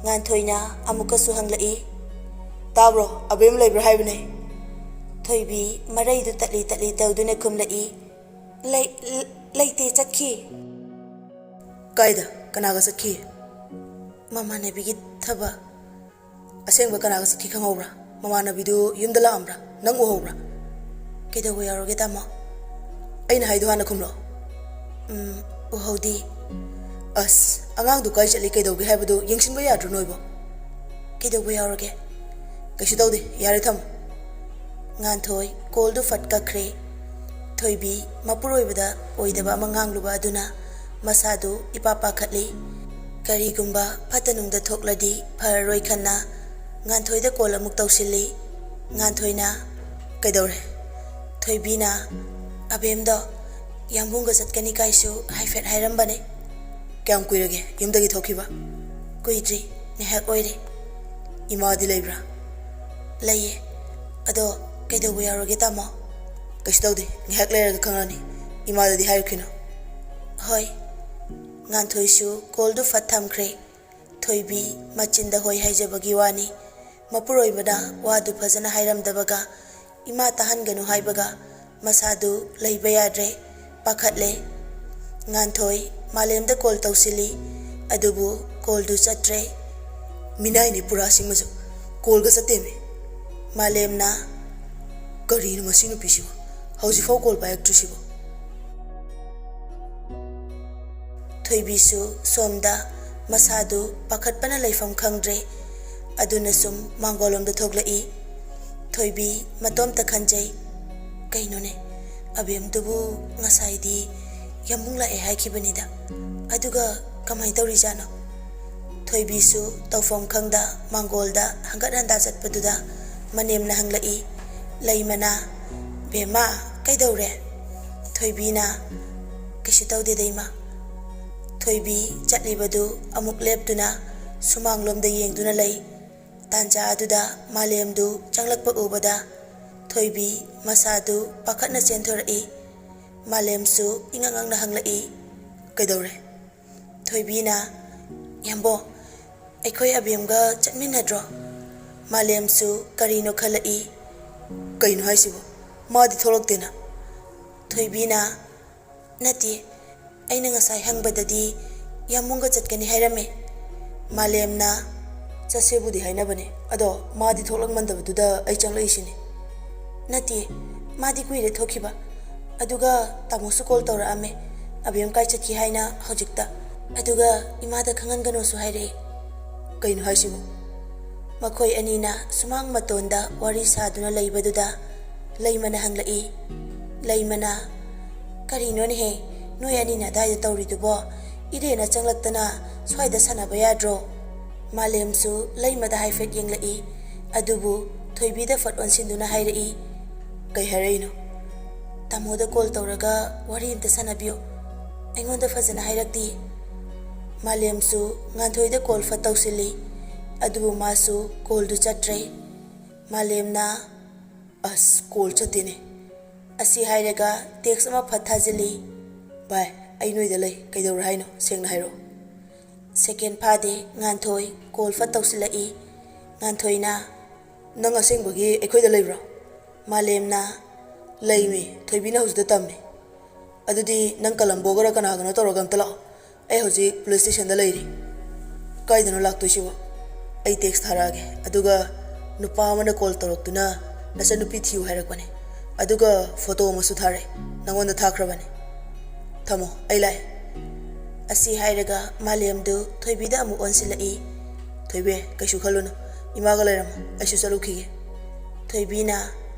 ꯉꯥꯟꯊꯣꯏꯅ ꯑꯃꯨꯛꯀꯁꯨ ꯍꯪꯂꯛꯏ꯫ "ꯇꯥꯕ꯭ꯔꯣ? ꯑꯕꯦꯝ ꯂꯩꯕ꯭ꯔꯥ ꯍꯥꯏꯕꯅꯦ?" ꯊꯣꯏꯕꯤ ꯃꯔꯩꯗꯨ ꯇꯠꯂꯤ ꯇꯠꯂꯤ ꯇꯧꯗꯨꯅ ꯈꯨꯝꯂꯛꯏ꯫ "ꯂꯩ-, ꯂ-, ꯂꯩꯇꯦ, ꯆꯠꯈꯤ꯫" "ꯀꯥꯏꯗ? ꯀꯅꯥꯒ ꯆꯠꯈꯤ?" "ꯃꯃꯥꯟꯅꯕꯤꯒꯤ ꯊꯕꯛ꯫" "ꯑꯁꯦꯡꯕ ꯀꯅꯥꯒ ꯆꯠꯈꯤ ꯈꯪꯍꯧꯕ꯭ꯔꯥ? ꯃꯃꯥꯟꯅꯕꯤꯗꯨ ꯌꯨꯝꯗ ꯂꯥꯛꯑꯝꯕ꯭ꯔꯥ? ꯅꯪ ꯎꯍꯧꯕ꯭ꯔꯥ?" "ꯀꯩꯗꯧꯕ ꯌꯥꯎꯔꯒꯦ, ꯇꯥꯃꯣ?" "ꯑꯩꯅ ꯍꯥꯏꯗꯣ ꯍꯥꯟꯅ ꯈꯨꯝꯂꯣ꯫" "ꯎꯝ, ꯎꯍꯧꯗꯤ꯫" "ꯑꯁ, ꯑꯉꯥꯡꯗꯨ ꯀꯥꯏ ꯆꯠꯂꯤ, ꯀꯩꯗꯧꯒꯦ ꯍꯥꯏꯕꯗꯨ ꯌꯦꯡꯁꯤꯟꯕ ꯌꯥꯗ꯭ꯔꯣ ꯅꯣꯏꯕꯣ?" "ꯀꯩꯗꯧꯕ ꯌꯥꯎꯔꯒꯦ?" "ꯀꯩꯁꯨ ꯇꯧꯗꯦ, ꯌꯥꯔꯦ, ꯊꯝꯃꯣ꯫" ꯉꯥꯟꯊꯣꯏ ꯀꯣꯜꯗꯨ ꯐꯠ ꯀꯛꯈ꯭ꯔꯦ꯫ ꯊꯣꯏꯕꯤ ꯃꯄꯨꯔꯣꯏꯕꯗ ꯑꯣꯏꯗꯕ ꯑꯃ ꯉꯥꯡꯂꯨꯕ ꯑꯗꯨꯅ ꯃꯁꯥꯗꯨ ꯏꯄꯥ ꯄꯥꯈꯠꯂꯤ꯫ ꯀꯔꯤꯒꯨꯝꯕ ꯐꯠꯇ ꯅꯨꯡꯗ ꯊꯣꯛꯂꯗꯤ ꯐꯔꯔꯣꯏ ꯈꯟꯅ ꯉꯥꯟꯊꯣꯏꯗ ꯀꯣꯜ ꯑꯃꯨꯛ ꯇꯧꯁꯤꯜꯂꯤ꯫ ꯉꯥꯟꯊꯣꯏꯅ, "ꯀꯩꯗꯧꯔꯦ?" ꯊꯣꯏꯕꯤꯅ, "ꯑꯕꯦꯝꯗꯣ ꯌꯥꯝꯕꯨꯡꯒ ꯆꯠꯀꯅꯤ ꯀꯥꯏꯁꯨ ꯍꯥꯏꯐꯦꯠ ꯍꯥꯏꯔꯝꯕꯅꯦ꯫" "ꯀꯌꯥꯝ ꯀꯨꯏꯔꯒꯦ ꯌꯨꯝꯗꯒꯤ ꯊꯣꯛꯈꯤꯕ?" "ꯀꯨꯏꯗ꯭ꯔꯤ, ꯉꯥꯏꯍꯥꯛ ꯑꯣꯏꯔꯦ꯫" "ꯏꯃꯥꯗꯤ ꯂꯩꯕ꯭ꯔꯥ?" "ꯂꯩꯌꯦ꯫ ꯑꯗꯣ ꯀꯩꯗꯧꯕ ꯌꯥꯎꯔꯒꯦ, ꯇꯥꯃꯣ?" "ꯀꯩꯁꯨ ꯇꯧꯗꯦ, ꯉꯥꯏꯍꯥꯛ ꯂꯩꯔꯒ ꯈꯪꯂꯅꯤ꯫ ꯏꯃꯥꯗꯗꯤ ꯍꯥꯏꯔꯛꯈꯤꯅꯨ꯫" "ꯍꯣꯏ꯫" ꯉꯥꯟꯊꯣꯏꯁꯨ ꯀꯣꯜꯗꯨ ꯐꯠ ꯊꯝꯈ꯭ꯔꯦ꯫ ꯊꯣꯏꯕꯤ ꯃꯆꯤꯟꯗ ꯍꯣꯏ ꯍꯥꯏꯖꯕꯒꯤ ꯋꯥꯅꯤ꯫ ꯃꯄꯨꯔꯣꯏꯕꯅ ꯋꯥꯗꯨ ꯐꯖꯅ ꯍꯥꯏꯔꯝꯗꯕꯒ ꯏꯃꯥ ꯇꯥꯍꯟꯒꯅꯨ ꯍꯥꯏꯕꯒ ꯃꯁꯥꯗꯨ ꯂꯩꯕ ꯌꯥꯗ꯭ꯔꯦ, ꯄꯥꯈꯠꯂꯦ꯫ ꯉꯥꯟꯊꯣꯏ ꯃꯥꯂꯦꯝꯗ ꯀꯣꯜ ꯇꯧꯁꯤꯜꯂꯤ, ꯑꯗꯨꯕꯨ ꯀꯣꯜꯗꯨ ꯆꯠꯇ꯭ꯔꯦ꯫ "ꯃꯤꯅꯥꯏꯅꯤ ꯄꯨꯔꯥ ꯁꯤꯃꯁꯨ, ꯀꯣꯜꯒ ꯆꯠꯇꯦꯃꯤ꯫" ꯃꯥꯂꯦꯝꯅ, "ꯀꯔꯤꯅꯣ ꯃꯁꯤ ꯅꯨꯄꯤꯁꯤꯕꯨ, ꯍꯧꯖꯤꯛꯐꯥꯎ ꯀꯣꯜ ꯄꯥꯏꯔꯛꯇ꯭ꯔꯤꯁꯤꯕꯨ?" ꯊꯣꯏꯕꯤꯁꯨ ꯁꯣꯝꯗ ꯃꯁꯥꯗꯨ ꯄꯥꯈꯠꯄꯅ ꯂꯩꯐꯝ ꯈꯪꯗ꯭ꯔꯦ꯫ ꯑꯗꯨꯅ ꯁꯨꯝ ꯃꯥꯡꯒꯣꯜꯂꯣꯝꯗ ꯊꯣꯛꯂꯛꯏ꯫ ꯊꯣꯏꯕꯤ ꯃꯇꯣꯝꯇ ꯈꯟꯖꯩ, "ꯀꯩꯅꯣꯅꯦ, ꯑꯕꯦꯝꯗꯨꯕꯨ ꯉꯁꯥꯏꯗꯤ ꯌꯥꯝꯕꯨꯡ ꯂꯥꯛꯑꯦ ꯍꯥꯏꯈꯤꯕꯅꯤꯗ, ꯑꯗꯨꯒ ꯀꯃꯥꯏ ꯇꯧꯔꯤꯖꯥꯠꯅꯣ?" ꯊꯣꯏꯕꯤꯁꯨ ꯇꯧꯐꯝ ꯈꯪꯗ ꯃꯥꯡꯒꯣꯜꯗ ꯍꯪꯒꯠ ꯍꯟꯗꯥ ꯆꯠꯄꯗꯨꯗ ꯃꯅꯦꯝꯅ ꯍꯪꯂꯛꯏ, "ꯂꯩꯃꯅ, ꯕꯦꯝꯃ, ꯀꯩꯗꯧꯔꯦ?" ꯊꯣꯏꯕꯤꯅ, "ꯀꯩꯁꯨ ꯇꯧꯗꯦꯗ, ꯏꯃꯥ꯫" ꯊꯣꯏꯕꯤ ꯆꯠꯂꯤꯕꯗꯨ ꯑꯃꯨꯛ ꯂꯦꯞꯇꯨꯅ ꯁꯨꯃꯥꯡꯂꯣꯝꯗ ꯌꯦꯡꯗꯨꯅ ꯂꯩ꯫ ꯇꯥꯟꯖꯥ ꯑꯗꯨꯗ ꯃꯥꯂꯦꯝꯗꯨ ꯆꯪꯂꯛꯄ ꯎꯕꯗ ꯊꯣꯏꯕꯤ ꯃꯁꯥꯗꯨ ꯄꯥꯈꯠꯅ ꯆꯦꯟꯊꯣꯔꯛꯏ꯫ ꯃꯥꯂꯦꯝꯁꯨ ꯏꯉꯛ ꯉꯛꯅ ꯍꯪꯂꯛꯏ, "ꯀꯩꯗꯧꯔꯦ?" ꯊꯣꯏꯕꯤꯅ, "ꯌꯥꯝꯕꯣ, "ꯑꯩꯈꯣꯏ ꯑꯕꯦꯝꯒ ꯆꯠꯃꯤꯟꯅꯗ꯭ꯔꯣ?" ꯃꯥꯂꯦꯝꯁꯨ ꯀꯔꯤꯅꯣ ꯈꯜꯂꯛꯏ꯫ "ꯀꯩꯅꯣ ꯍꯥꯏꯁꯤꯕꯣ? ꯃꯥꯗꯤ ꯊꯣꯛꯂꯛꯇꯦꯅ?" ꯊꯣꯏꯕꯤꯅ, "ꯅꯠꯇꯦ, ꯑꯩꯅ ꯉꯁꯥꯏ ꯍꯪꯕꯗꯗꯤ ꯌꯥꯝꯕꯨꯡꯒ ꯆꯠꯀꯅꯤ ꯍꯥꯏꯔꯝꯃꯦ꯫" ꯃꯥꯂꯦꯝꯅ, "ꯆꯠꯁꯦꯕꯨꯗꯤ ꯍꯥꯏꯅꯕꯅꯦ, ꯑꯗꯣ ꯃꯥꯗꯤ ꯊꯣꯛꯂꯛꯃꯟꯗꯕꯗꯨꯗ ꯑꯩ ꯆꯪꯂꯛꯏꯁꯤꯅꯦ꯫" "ꯅꯠꯇꯦ, ꯃꯥꯗꯤ ꯀꯨꯏꯔꯦ ꯊꯣꯛꯈꯤꯕ꯫ ꯑꯗꯨꯒ ꯇꯥꯃꯣꯁꯨ ꯀꯣꯜ ꯇꯧꯔꯛꯑꯝꯃꯦ, ꯑꯕꯦꯝ ꯀꯥꯏ ꯆꯠꯈꯤ ꯍꯥꯏꯅ ꯍꯧꯖꯤꯛꯇ꯫ ꯑꯗꯨꯒ ꯏꯃꯥꯗ ꯈꯪꯍꯟꯒꯅꯣꯁꯨ ꯍꯥꯏꯔꯛꯑꯦ꯫" "ꯀꯩꯅꯣ ꯍꯥꯏꯁꯤꯕꯣ?" ꯃꯈꯣꯏ ꯑꯅꯤꯅ ꯁꯨꯃꯥꯡ ꯃꯇꯣꯟꯗ ꯋꯥꯔꯤ ꯁꯥꯗꯨꯅ ꯂꯩꯕꯗꯨꯗ ꯂꯩꯃꯅ ꯍꯪꯂꯛꯏ꯫ ꯂꯩꯃꯅ, "ꯀꯔꯤꯅꯣꯅꯦꯍꯦ, ꯅꯣꯏ ꯑꯅꯤꯅ ꯑꯗꯥꯏꯗ ꯇꯧꯔꯤꯗꯨꯕꯣ? ꯏꯔꯦꯅ ꯆꯪꯂꯛꯇꯅ ꯁ꯭ꯋꯥꯏꯗ ꯁꯥꯟꯅꯕ ꯌꯥꯗ꯭ꯔꯣ?" ꯃꯥꯂꯦꯝꯁꯨ ꯂꯩꯃꯗ ꯍꯥꯏꯐꯦꯠ ꯌꯦꯡꯂꯛꯏ, ꯑꯗꯨꯕꯨ ꯊꯣꯏꯕꯤꯗ ꯐꯠ ꯑꯣꯟꯁꯤꯟꯗꯨꯅ ꯍꯥꯏꯔꯛꯏ꯫ "ꯀꯩ ꯍꯥꯏꯔꯛꯏꯅꯣ?" "ꯇꯥꯃꯣꯗ ꯀꯣꯜ ꯇꯧꯔꯒ ꯋꯥꯔꯤ ꯑꯝꯇ ꯁꯥꯟꯅꯕꯤꯌꯨ, ꯑꯩꯉꯣꯟꯗ ꯐꯖꯅ ꯍꯥꯏꯔꯛꯇꯦ꯫" ꯃꯥꯂꯦꯝꯁꯨ ꯉꯥꯟꯊꯣꯏꯗ ꯀꯣꯜ ꯐꯠ ꯇꯧꯁꯤꯜꯂꯤ, ꯑꯗꯨꯕꯨ ꯃꯥꯁꯨ ꯀꯣꯜꯗꯨ ꯆꯠꯇ꯭ꯔꯦ꯫ ꯃꯥꯂꯦꯝꯅ, "ꯑꯁ, ꯀꯣꯜ ꯆꯠꯇꯦꯅꯦ꯫" ꯑꯁꯤ ꯍꯥꯏꯔꯒ ꯇꯦꯛꯁ ꯑꯃ ꯐꯠ ꯊꯥꯖꯤꯜꯂꯤ꯫ "ꯚꯥꯏ, ꯑꯩ ꯅꯣꯏꯗ ꯂꯩ, ꯀꯩꯗꯧꯔꯦ ꯍꯥꯏꯅꯣ? ꯁꯦꯡꯅ ꯍꯥꯏꯔꯛꯑꯣ꯫" ꯁꯦꯀꯦꯟ ꯐꯥꯗꯦ, ꯉꯥꯟꯊꯣꯏ ꯀꯣꯜ ꯐꯠ ꯇꯧꯁꯤꯜꯂꯛꯏ꯫ ꯉꯥꯟꯊꯣꯏꯅ, "ꯅꯪ ꯑꯁꯦꯡꯕꯒꯤ ꯑꯩꯈꯣꯏꯗ ꯂꯩꯕ꯭ꯔꯣ?" ꯃꯥꯂꯦꯝꯅ, "ꯂꯩꯃꯤ, ꯊꯣꯏꯕꯤꯅ ꯍꯧꯖꯤꯛꯇ ꯇꯝꯃꯤ꯫" "ꯑꯗꯨꯗꯤ ꯅꯪ ꯀꯂꯝꯕꯣꯒꯔ ꯀꯅꯥꯒꯅꯣ ꯇꯧꯔꯒ ꯑꯝꯇ ꯂꯥꯛꯑꯣ꯫ ꯑꯩ ꯍꯧꯖꯤꯛ ꯄꯨꯂꯤꯁ ꯁ꯭ꯇꯦꯁꯟꯗ ꯂꯩꯔꯤ꯫" "ꯀꯥꯏꯗꯅꯣ ꯂꯥꯛꯇꯣꯏꯁꯤꯕꯣ?" "ꯑꯩ ꯇꯦꯛꯁ ꯊꯥꯔꯛꯑꯒꯦ, ꯑꯗꯨꯒ ꯅꯨꯄꯥ ꯑꯃꯅ ꯀꯣꯜ ꯇꯧꯔꯛꯇꯨꯅ ꯅꯆꯟꯅꯨꯄꯤ ꯊꯤꯌꯨ ꯍꯥꯏꯔꯛꯄꯅꯦ, ꯑꯗꯨꯒ ꯐꯣꯇꯣ ꯑꯃꯁꯨ ꯊꯥꯔꯛꯑꯦ, ꯅꯪꯉꯣꯟꯗ ꯊꯥꯈ꯭ꯔꯕꯅꯦ꯫ ꯊꯝꯃꯣ, ꯑꯩ ꯂꯥꯛꯑꯦ꯫" ꯑꯁꯤ ꯍꯥꯏꯔꯒ ꯃꯥꯂꯦꯝꯗꯨ ꯊꯣꯏꯕꯤꯗ ꯑꯃꯨꯛ ꯑꯣꯟꯁꯤꯜꯂꯛꯏ꯫ "ꯊꯣꯏꯕꯤ, ꯀꯩꯁꯨ ꯈꯜꯂꯨꯅꯨ, ꯏꯃꯥꯒ ꯂꯩꯔꯝꯃꯣ, ꯑꯩꯁꯨ ꯆꯠꯂꯨꯈꯤꯒꯦ꯫" ꯊꯣꯏꯕꯤꯅ,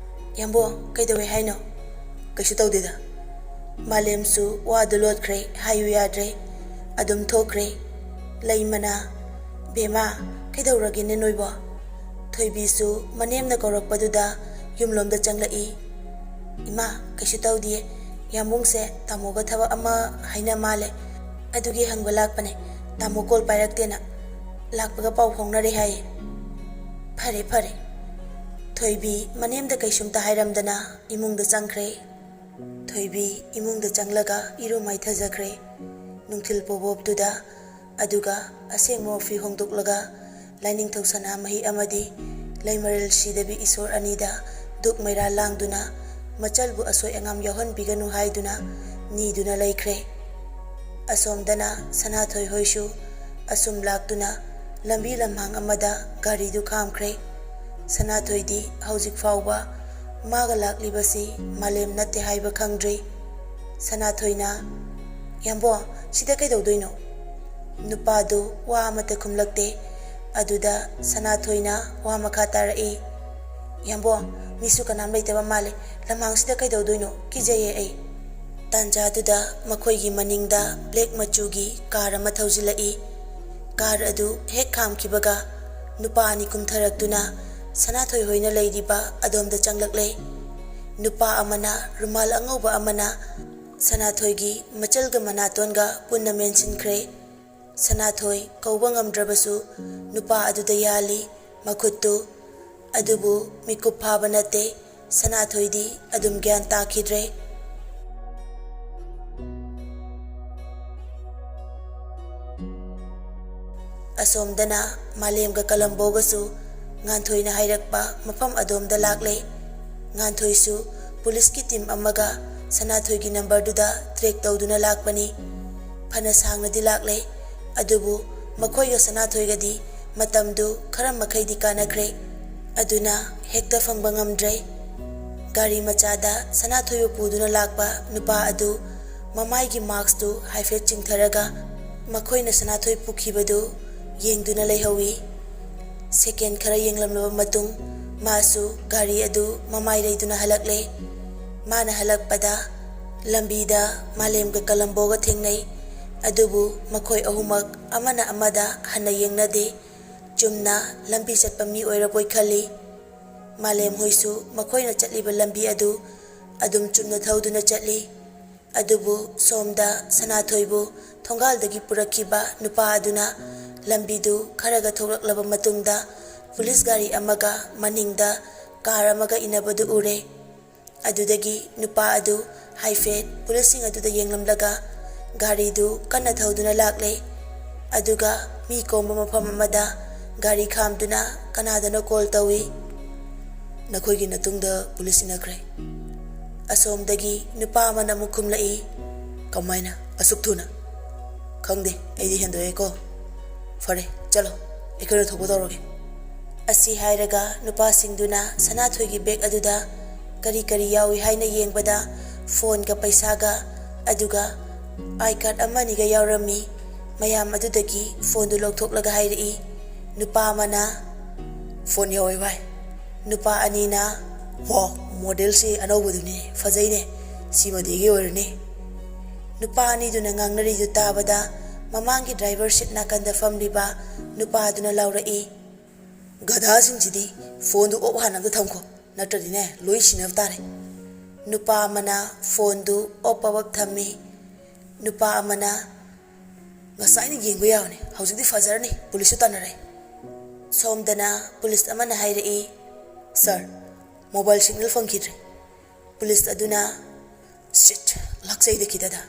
"ꯌꯥꯝꯕꯣ, ꯀꯩꯗꯧꯋꯦ ꯍꯥꯏꯅꯣ?" "ꯀꯩꯁꯨ ꯇꯧꯗꯦꯗ꯫" ꯃꯥꯂꯦꯝꯁꯨ ꯋꯥꯗꯨ ꯂꯣꯠꯈ꯭ꯔꯦ, ꯍꯥꯏꯌꯨ ꯌꯥꯗ꯭ꯔꯦ, ꯑꯗꯨꯝ ꯊꯣꯛꯈ꯭ꯔꯦ꯫ ꯂꯩꯃꯅ, "ꯕꯦꯝꯃ, ꯀꯩꯗꯧꯔꯒꯦꯅꯦ ꯅꯣꯏꯕꯣ?" ꯊꯣꯏꯕꯤꯁꯨ ꯃꯅꯦꯝꯅ ꯀꯧꯔꯛꯄꯗꯨꯗ ꯌꯨꯝꯂꯣꯝꯗ ꯆꯪꯂꯛꯏ꯫ "ꯏꯃꯥ, ꯀꯩꯁꯨ ꯇꯧꯗꯤꯌꯦ, ꯌꯥꯝꯕꯨꯡꯁꯦ ꯇꯥꯃꯣꯒ ꯊꯕꯛ ꯑꯃ ꯍꯥꯏꯅ ꯃꯥꯜꯂꯦ, ꯑꯗꯨꯒꯤ ꯍꯪꯕ ꯂꯥꯛꯄꯅꯦ, ꯇꯥꯃꯣ ꯀꯣꯜ ꯄꯥꯏꯔꯛꯇꯦꯅ, ꯂꯥꯛꯄꯒ ꯄꯥꯎ ꯐꯥꯎꯅꯔꯦ ꯍꯥꯏꯌꯦ꯫" "ꯐꯔꯦ, ꯐꯔꯦ꯫" ꯊꯣꯏꯕꯤ ꯃꯅꯦꯝꯗ ꯀꯩꯁꯨꯝꯇ ꯍꯥꯏꯔꯝꯗꯅ ꯏꯃꯨꯡꯗ ꯆꯪꯈ꯭ꯔꯦ꯫ ꯊꯣꯏꯕꯤ ꯏꯃꯨꯡꯗ ꯆꯪꯂꯒ ꯏꯔꯨ ꯃꯥꯏꯊꯖꯈ꯭ꯔꯦ꯫ ꯅꯨꯡꯊꯤꯜ ꯄꯣꯕꯣꯞꯇꯨꯗ ꯑꯗꯨꯒ ꯑꯁꯦꯡꯕ ꯃꯐꯤ ꯍꯣꯡꯗꯣꯛꯂꯒ ꯂꯥꯏꯅꯤꯡꯊꯧ ꯁꯅꯥꯃꯍꯤ ꯑꯃꯗꯤ ꯂꯩꯃꯔꯦꯜ ꯁꯤꯗꯕꯤ ꯏꯁꯣꯔ ꯑꯅꯤꯗ ꯙꯨꯛ ꯃꯩꯔꯥ ꯂꯥꯡꯗꯨꯅ ꯃꯆꯜꯕꯨ ꯑꯁꯣꯏ ꯑꯉꯥꯝ ꯌꯥꯎꯍꯟꯕꯤꯒꯅꯨ ꯍꯥꯏꯗꯨꯅ ꯅꯤꯗꯨꯅ ꯂꯩꯈ꯭ꯔꯦ꯫ ꯑꯁꯣꯝꯗꯅ ꯁꯅꯥꯊꯣꯏ ꯍꯣꯏꯁꯨ ꯑꯁꯨꯝ ꯂꯥꯛꯇꯨꯅ ꯂꯝꯕꯤ ꯂꯝꯍꯥꯡ ꯑꯃꯗ ꯒꯥꯔꯤꯗꯨ ꯈꯥꯝꯈ꯭ꯔꯦ꯫ ꯁꯅꯥꯊꯣꯏꯗꯤ ꯍꯧꯖꯤꯛ ꯐꯥꯎꯕ ꯃꯥꯒ ꯂꯥꯛꯂꯤꯕꯁꯤ ꯃꯥꯂꯦꯝ ꯅꯠꯇꯦ ꯍꯥꯏꯕ ꯈꯪꯗ꯭ꯔꯤ꯫ ꯁꯅꯥꯊꯣꯏꯅ, "ꯌꯥꯝꯕꯣ, ꯁꯤꯗ ꯀꯩꯗꯧꯗꯣꯏꯅꯣ?" ꯅꯨꯄꯥꯗꯨ ꯋꯥ ꯑꯃꯠꯇ ꯈꯨꯝꯂꯛꯇꯦ꯫ ꯑꯗꯨꯗ ꯁꯅꯥꯊꯣꯏꯅ ꯋꯥ ꯃꯈꯥ ꯇꯥꯔꯛꯏ, "ꯌꯥꯝꯕꯣ, ꯃꯤꯁꯨ ꯀꯅꯥꯝ ꯂꯩꯇꯕ ꯃꯥꯜꯂꯦ꯫ ꯂꯝꯍꯥꯡꯁꯤꯗ ꯀꯩꯗꯧꯗꯣꯏꯅꯣ? ꯀꯤꯖꯩꯌꯦ ꯑꯩ꯫" ꯇꯥꯟꯖꯥꯗꯨꯗ ꯃꯈꯣꯏꯒꯤ ꯃꯅꯤꯡꯗ ꯕ꯭ꯂꯦꯛ ꯃꯆꯨꯒꯤ ꯀꯥꯔ ꯑꯃ ꯊꯧꯖꯤꯜꯂꯛꯏ꯫ ꯀꯥꯔ ꯑꯗꯨ ꯍꯦꯛ ꯈꯥꯝꯈꯤꯕꯒ ꯅꯨꯄꯥ ꯑꯅꯤ ꯀꯨꯝꯊꯔꯛꯇꯨꯅ ꯁꯅꯥꯊꯣꯏ ꯍꯣꯏꯅ ꯂꯩꯔꯤꯕ ꯑꯗꯣꯝꯗ ꯆꯪꯂꯛꯂꯦ꯫ ꯅꯨꯄꯥ ꯑꯃꯅ ꯔꯨꯃꯥꯜ ꯑꯉꯧꯕ ꯑꯃꯅ ꯁꯅꯥꯊꯣꯏꯒꯤ ꯃꯆꯜꯒ ꯃꯅꯥꯇꯣꯟꯒ ꯄꯨꯟꯅ ꯃꯦꯟꯁꯤꯟꯈ꯭ꯔꯦ꯫ ꯁꯅꯥꯊꯣꯏ ꯀꯧꯕ ꯉꯝꯗ꯭ꯔꯕꯁꯨ ꯅꯨꯄꯥ ꯑꯗꯨꯗ ꯌꯥꯜꯂꯤ ꯃꯈꯨꯠꯇꯨ꯫ ꯑꯗꯨꯕꯨ ꯃꯤꯀꯨꯞ ꯐꯥꯕ ꯅꯠꯇꯦ, ꯁꯅꯥꯊꯣꯏꯗꯤ ꯑꯗꯨꯝ ꯒ꯭ꯌꯥꯟ ꯇꯥꯈꯤꯗ꯭ꯔꯦ꯫ ꯑꯁꯣꯝꯗꯅ ꯃꯥꯂꯦꯝꯒ ꯀꯂꯝꯕꯣꯒꯁꯨ ꯉꯥꯟꯊꯣꯏꯅ ꯍꯥꯏꯔꯛꯄ ꯃꯐꯝ ꯑꯗꯣꯝꯗ ꯂꯥꯛꯂꯦ꯫ ꯉꯥꯟꯊꯣꯏꯁꯨ ꯄꯨꯂꯤꯁꯀꯤ ꯇꯤꯝ ꯑꯃꯒ ꯁꯅꯥꯊꯣꯏꯒꯤ ꯅꯝꯕꯔꯗꯨꯗ ꯇ꯭ꯔꯦꯛ ꯇꯧꯗꯨꯅ ꯂꯥꯛꯄꯅꯤ꯫ ꯐꯅ ꯁꯥꯡꯅꯗꯤ ꯂꯥꯛꯂꯦ, ꯑꯗꯨꯕꯨ ꯃꯈꯣꯏꯒ ꯁꯅꯥꯊꯣꯏꯒꯗꯤ ꯃꯇꯝꯗꯨ ꯈꯔ ꯃꯈꯩꯗꯤ ꯀꯥꯟꯅꯈ꯭ꯔꯦ꯫ ꯑꯗꯨꯅ ꯍꯦꯛꯇ ꯐꯪꯕ ꯉꯝꯗ꯭ꯔꯦ꯫ ꯒꯥꯔꯤ ꯃꯆꯥꯗ ꯁꯅꯥꯊꯣꯏꯕꯨ ꯄꯨꯗꯨꯅ ꯂꯥꯛꯄ ꯅꯨꯄꯥ ꯑꯗꯨ ꯃꯃꯥꯏꯒꯤ ꯃꯥꯛꯁꯇꯨ ꯍꯥꯏꯐꯦꯠ ꯆꯤꯡꯊꯔꯒ ꯃꯈꯣꯏꯅ ꯁꯅꯥꯊꯣꯏ ꯄꯨꯈꯤꯕꯗꯨ ꯌꯦꯡꯗꯨꯅ ꯂꯩꯍꯧꯏ꯫ ꯁꯦꯀꯦꯟ ꯈꯔ ꯌꯦꯡꯂꯝꯂꯕ ꯃꯇꯨꯡ ꯃꯥꯁꯨ ꯒꯥꯔꯤ ꯑꯗꯨ ꯃꯃꯥꯏ ꯂꯩꯗꯨꯅ ꯍꯜꯂꯛꯂꯦ꯫ ꯃꯥꯅ ꯍꯜꯂꯛꯄꯗ ꯂꯝꯕꯤꯗ ꯃꯥꯂꯦꯝꯒ ꯀꯂꯝꯕꯣꯒ ꯊꯦꯡꯅꯩ꯫ ꯑꯗꯨꯕꯨ ꯃꯈꯣꯏ ꯑꯍꯨꯝꯃꯛ ꯑꯃꯅ ꯑꯃꯗ ꯍꯟꯅ ꯌꯦꯡꯅꯗꯦ꯫ ꯆꯨꯝꯅ ꯂꯝꯕꯤ ꯆꯠꯄ ꯃꯤ ꯑꯣꯏꯔꯕꯣꯏ ꯈꯜꯂꯤ꯫ ꯃꯥꯂꯦꯝ ꯍꯣꯏꯁꯨ ꯃꯈꯣꯏꯅ ꯆꯠꯂꯤꯕ ꯂꯝꯕꯤ ꯑꯗꯨ ꯑꯗꯨꯝ ꯆꯨꯝꯅ ꯊꯧꯗꯨꯅ ꯆꯠꯂꯤ꯫ ꯑꯗꯨꯕꯨ ꯁꯣꯝꯗ ꯁꯅꯥꯊꯣꯏꯕꯨ ꯊꯣꯡꯒꯥꯜꯗꯒꯤ ꯄꯨꯔꯛꯈꯤꯕ ꯅꯨꯄꯥ ꯑꯗꯨꯅ ꯂꯝꯕꯤꯗꯨ ꯈꯔꯒ ꯊꯣꯛꯂꯛꯂꯕ ꯃꯇꯨꯡꯗ ꯄꯨꯂꯤꯁ ꯒꯥꯔꯤ ꯑꯃꯒ ꯃꯅꯤꯡꯗ ꯀꯥꯔ ꯑꯃꯒ ꯏꯟꯅꯕꯗꯨ ꯎꯔꯦ꯫ ꯑꯗꯨꯗꯒꯤ ꯅꯨꯄꯥ ꯑꯗꯨ ꯍꯥꯏꯐꯦꯠ ꯄꯨꯂꯤꯁꯁꯤꯡ ꯑꯗꯨꯗ ꯌꯦꯡꯂꯝꯂꯒ ꯒꯥꯔꯤꯗꯨ ꯀꯟꯅ ꯊꯧꯗꯨꯅ ꯂꯥꯛꯂꯦ꯫ ꯑꯗꯨꯒ ꯃꯤ ꯀꯣꯝꯕ ꯃꯐꯝ ꯑꯃꯗ ꯒꯥꯔꯤ ꯈꯥꯝꯗꯨꯅ ꯀꯅꯥꯗꯅꯣ ꯀꯣꯜ ꯇꯧꯏ꯫ "ꯅꯈꯣꯏꯒꯤ ꯃꯇꯨꯡꯗ ꯄꯨꯂꯤꯁ ꯏꯟꯅꯈ꯭ꯔꯦ꯫" ꯑꯁꯣꯝꯗꯒꯤ ꯅꯨꯄꯥ ꯑꯃꯅ ꯑꯃꯨꯛ ꯈꯨꯝꯂꯛꯏ꯫ "ꯀꯃꯥꯏꯅ ꯑꯁꯨꯛ ꯊꯨꯅ?" "ꯈꯪꯗꯦ, ꯑꯩꯗꯤ ꯍꯦꯟꯗꯣꯛꯑꯦꯀꯣ꯫ ꯐꯔꯦ, ꯆꯠꯂꯣ, ꯑꯩꯈꯣꯏꯅ ꯊꯣꯛꯄ ꯇꯧꯔꯒꯦ꯫" ꯑꯁꯤ ꯍꯥꯏꯔꯒ ꯅꯨꯄꯥꯁꯤꯡꯗꯨꯅ ꯁꯅꯥꯊꯣꯏꯒꯤ ꯕꯦꯒ ꯑꯗꯨꯗ ꯀꯔꯤ ꯀꯔꯤ ꯌꯥꯎꯏ ꯍꯥꯏꯅ ꯌꯦꯡꯕꯗ ꯐꯣꯟꯒ ꯄꯩꯁꯥꯒ ꯑꯗꯨꯒ ꯑꯥꯏ ꯀꯥꯔꯗ ꯑꯃ ꯑꯅꯤꯒ ꯌꯥꯎꯔꯝꯃꯤ꯫ ꯃꯌꯥꯝ ꯑꯗꯨꯗꯒꯤ ꯐꯣꯟꯗꯨ ꯂꯧꯊꯣꯛꯂꯒ ꯍꯥꯏꯔꯛꯏ꯫ ꯅꯨꯄꯥ ꯑꯃꯅ, "ꯐꯣꯟ ꯌꯥꯎꯋꯦ ꯚꯥꯏ꯫" ꯅꯨꯄꯥ ꯑꯅꯤꯅ, "ꯋꯥꯎ, ꯃꯣꯗꯦꯜꯁꯤ ꯑꯅꯧꯕꯗꯨꯅꯤꯅꯦ, ꯐꯖꯩꯅꯦ, ꯁꯤꯃꯗꯤ ꯑꯩꯒꯤ ꯑꯣꯏꯔꯅꯤ꯫" ꯅꯨꯄꯥ ꯑꯅꯤꯗꯨꯅ ꯉꯥꯡꯅꯔꯤꯗꯨ ꯇꯥꯕꯗ ꯃꯃꯥꯡꯒꯤ ꯗ꯭ꯔꯥꯏꯚꯔ ꯁꯤꯠ ꯅꯥꯀꯟꯗ ꯐꯝꯂꯤꯕ ꯅꯨꯄꯥꯗꯨꯅ ꯂꯥꯎꯔꯛꯏ, "ꯒꯙꯥꯁꯤꯡꯁꯤꯗꯤ ꯐꯣꯟꯗꯨ ꯑꯣꯞ ꯍꯥꯟꯅ ꯑꯝꯇ ꯊꯝꯈꯣ, ꯅꯠꯇ꯭ꯔꯗꯤꯅꯦ ꯂꯣꯏ ꯁꯤꯟꯅꯕ ꯇꯥꯔꯦ꯫" ꯅꯨꯄꯥ ꯑꯃꯅ ꯐꯣꯟꯗꯨ ꯑꯣꯞ ꯑꯣꯞ ꯊꯝꯃꯤ꯫ ꯅꯨꯄꯥ ꯑꯃꯅ, "ꯉꯁꯥꯏꯅ ꯌꯦꯡꯕ ꯌꯥꯕꯅꯤ, ꯍꯧꯖꯤꯛꯇꯤ ꯐꯖꯔꯅꯤ, ꯄꯨꯂꯤꯁꯁꯨ ꯇꯥꯟꯅꯔꯦ꯫" ꯁꯣꯝꯗꯅ ꯄꯨꯂꯤꯁ ꯑꯃꯅ ꯍꯥꯏꯔꯛꯏ, "ꯁꯥꯔ, ꯃꯣꯕꯥꯏꯜ ꯁꯤꯒꯅꯦꯜ ꯐꯪꯈꯤꯗ꯭ꯔꯦ꯫" ꯄꯨꯂꯤꯁ ꯑꯗꯨꯅ, "ꯁꯤꯠ, ꯂꯥꯛꯆꯩꯗ ꯈꯤꯇꯗ,